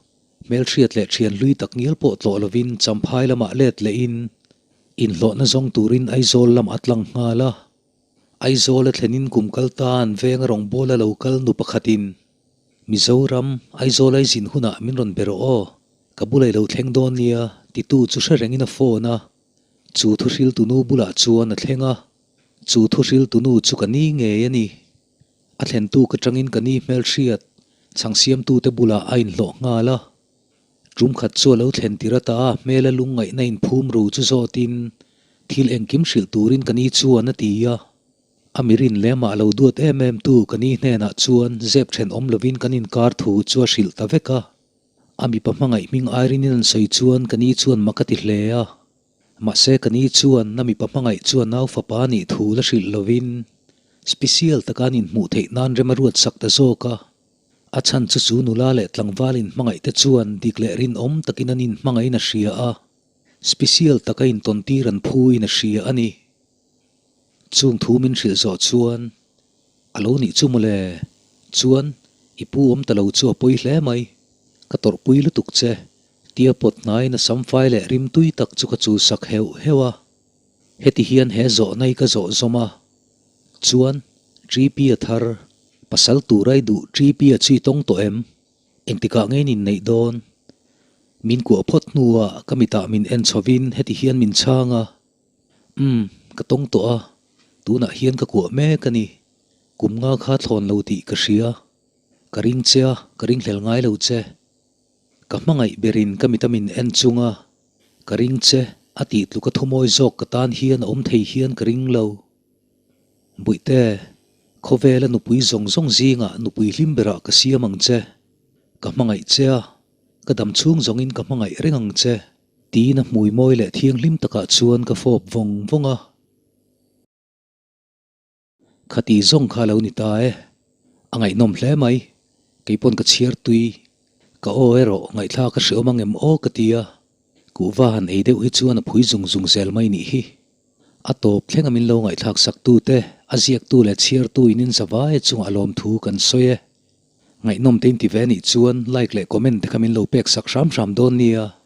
hmelhriat leh ṭhian hlui tak ngial pawh tlawh lovin Champhai lamah let lehin inhlawhna zawng turin Aizawl lamah a tlang nghal a. Aizawl a thlenin kum kal tan venga rawngbawla lo kal nu pakhatin Mizoram, Aizawl ai zin hunah min rawn be rawh aw, ka bula i lo thleng dawn nia titu chu hre rengin a phone a, chu thuhriltunu bulah chuan a thleng a, chu thuhriltunu chu ka ni ngei a ni. A thlentu ka tangin ka ni hmelhriat chhang siamtute bulah a inhlawh nghal a. Tum khat chu a lo thlen tir ata a hmela lungngaihna inphum ru chu zawtin thil engkim hrilh turin ka ni chuan a ti a. A mirin lemah lo duat em em tu ka ni hnenah chuan zep then awm lovin kan inkar thu chu a hrilh ta vek a. A mipa hmangaih hming Irene-in an sawi chuan ka ni chuan mak a ti hle a. Mahse ka ni chuan na mipa hmangaih chuan nau fapa nih thu la hrilh lovin special taka an inhmuh theih nan rem a ruat sak ta zawk a. A chhan chu chu nula leh tlangval inhmangaih te chuan dik leh rinawm takin an inhmangaihin a hria a, special taka intawn tir an phu in a hria a ni. Chung thu min hrilh zawh chuan a lo nih chu mawle, chuan i pu awm ta lo chu a pawi hle mai, ka tawrhpui lutuk che. Tia pawt hnaiin a samfai leh rim tui tak chu ka chul sak heuh heuh a. Heti hian he zawhna hi ka zawh zawm a. Chuan, Ṭipi a thar, pasal tur ai duh Ṭipi a chhui tawng tawh em? Engtikah nge in inneih dawn? Min kuah phawt hnuah ka mitah min en chhovin heti hian min chhang a. Umm, ka tawng tawh a, tunah hian ka kuah mek a ni. Kum nga kha thlawn lo tih ka hria. Ka ring che a, ka ringhlel ngai lo che. Ka hmangaih berin ka mita min en chunga ka ring che a tih tluk a thumawi zawk ka tan hian a awm thei hian ka ring lo. Buihte, khawvela nupui zawng zawng zingah nupui hlim berah ka siam ang che. Ka hmangaih che a, ka dam chhung zawngin ka hmangaih reng ang che. Tiin a hmui mawi leh thianghlim takah chuan ka fawp vawng vawng a. Khati zawng kha lo ni ta e. A ngaihnawm hle mai. Keipawn ka chhiar tui. Ka aw erawh ngaihthlak a hreawm ang em aw ka ti a. Kuhva han ei deuh hi chuan a phui zung zung zel mai nih hi. A tawp thlenga min lo ngaihthlak sak tu te, a ziaktu leh chhiartu in in zavai chungah lawmthu kan sawi e. Ngaihnawm te in ti ve nih chuan like leh comment te kha min lo pek sak hram hram dawn nia.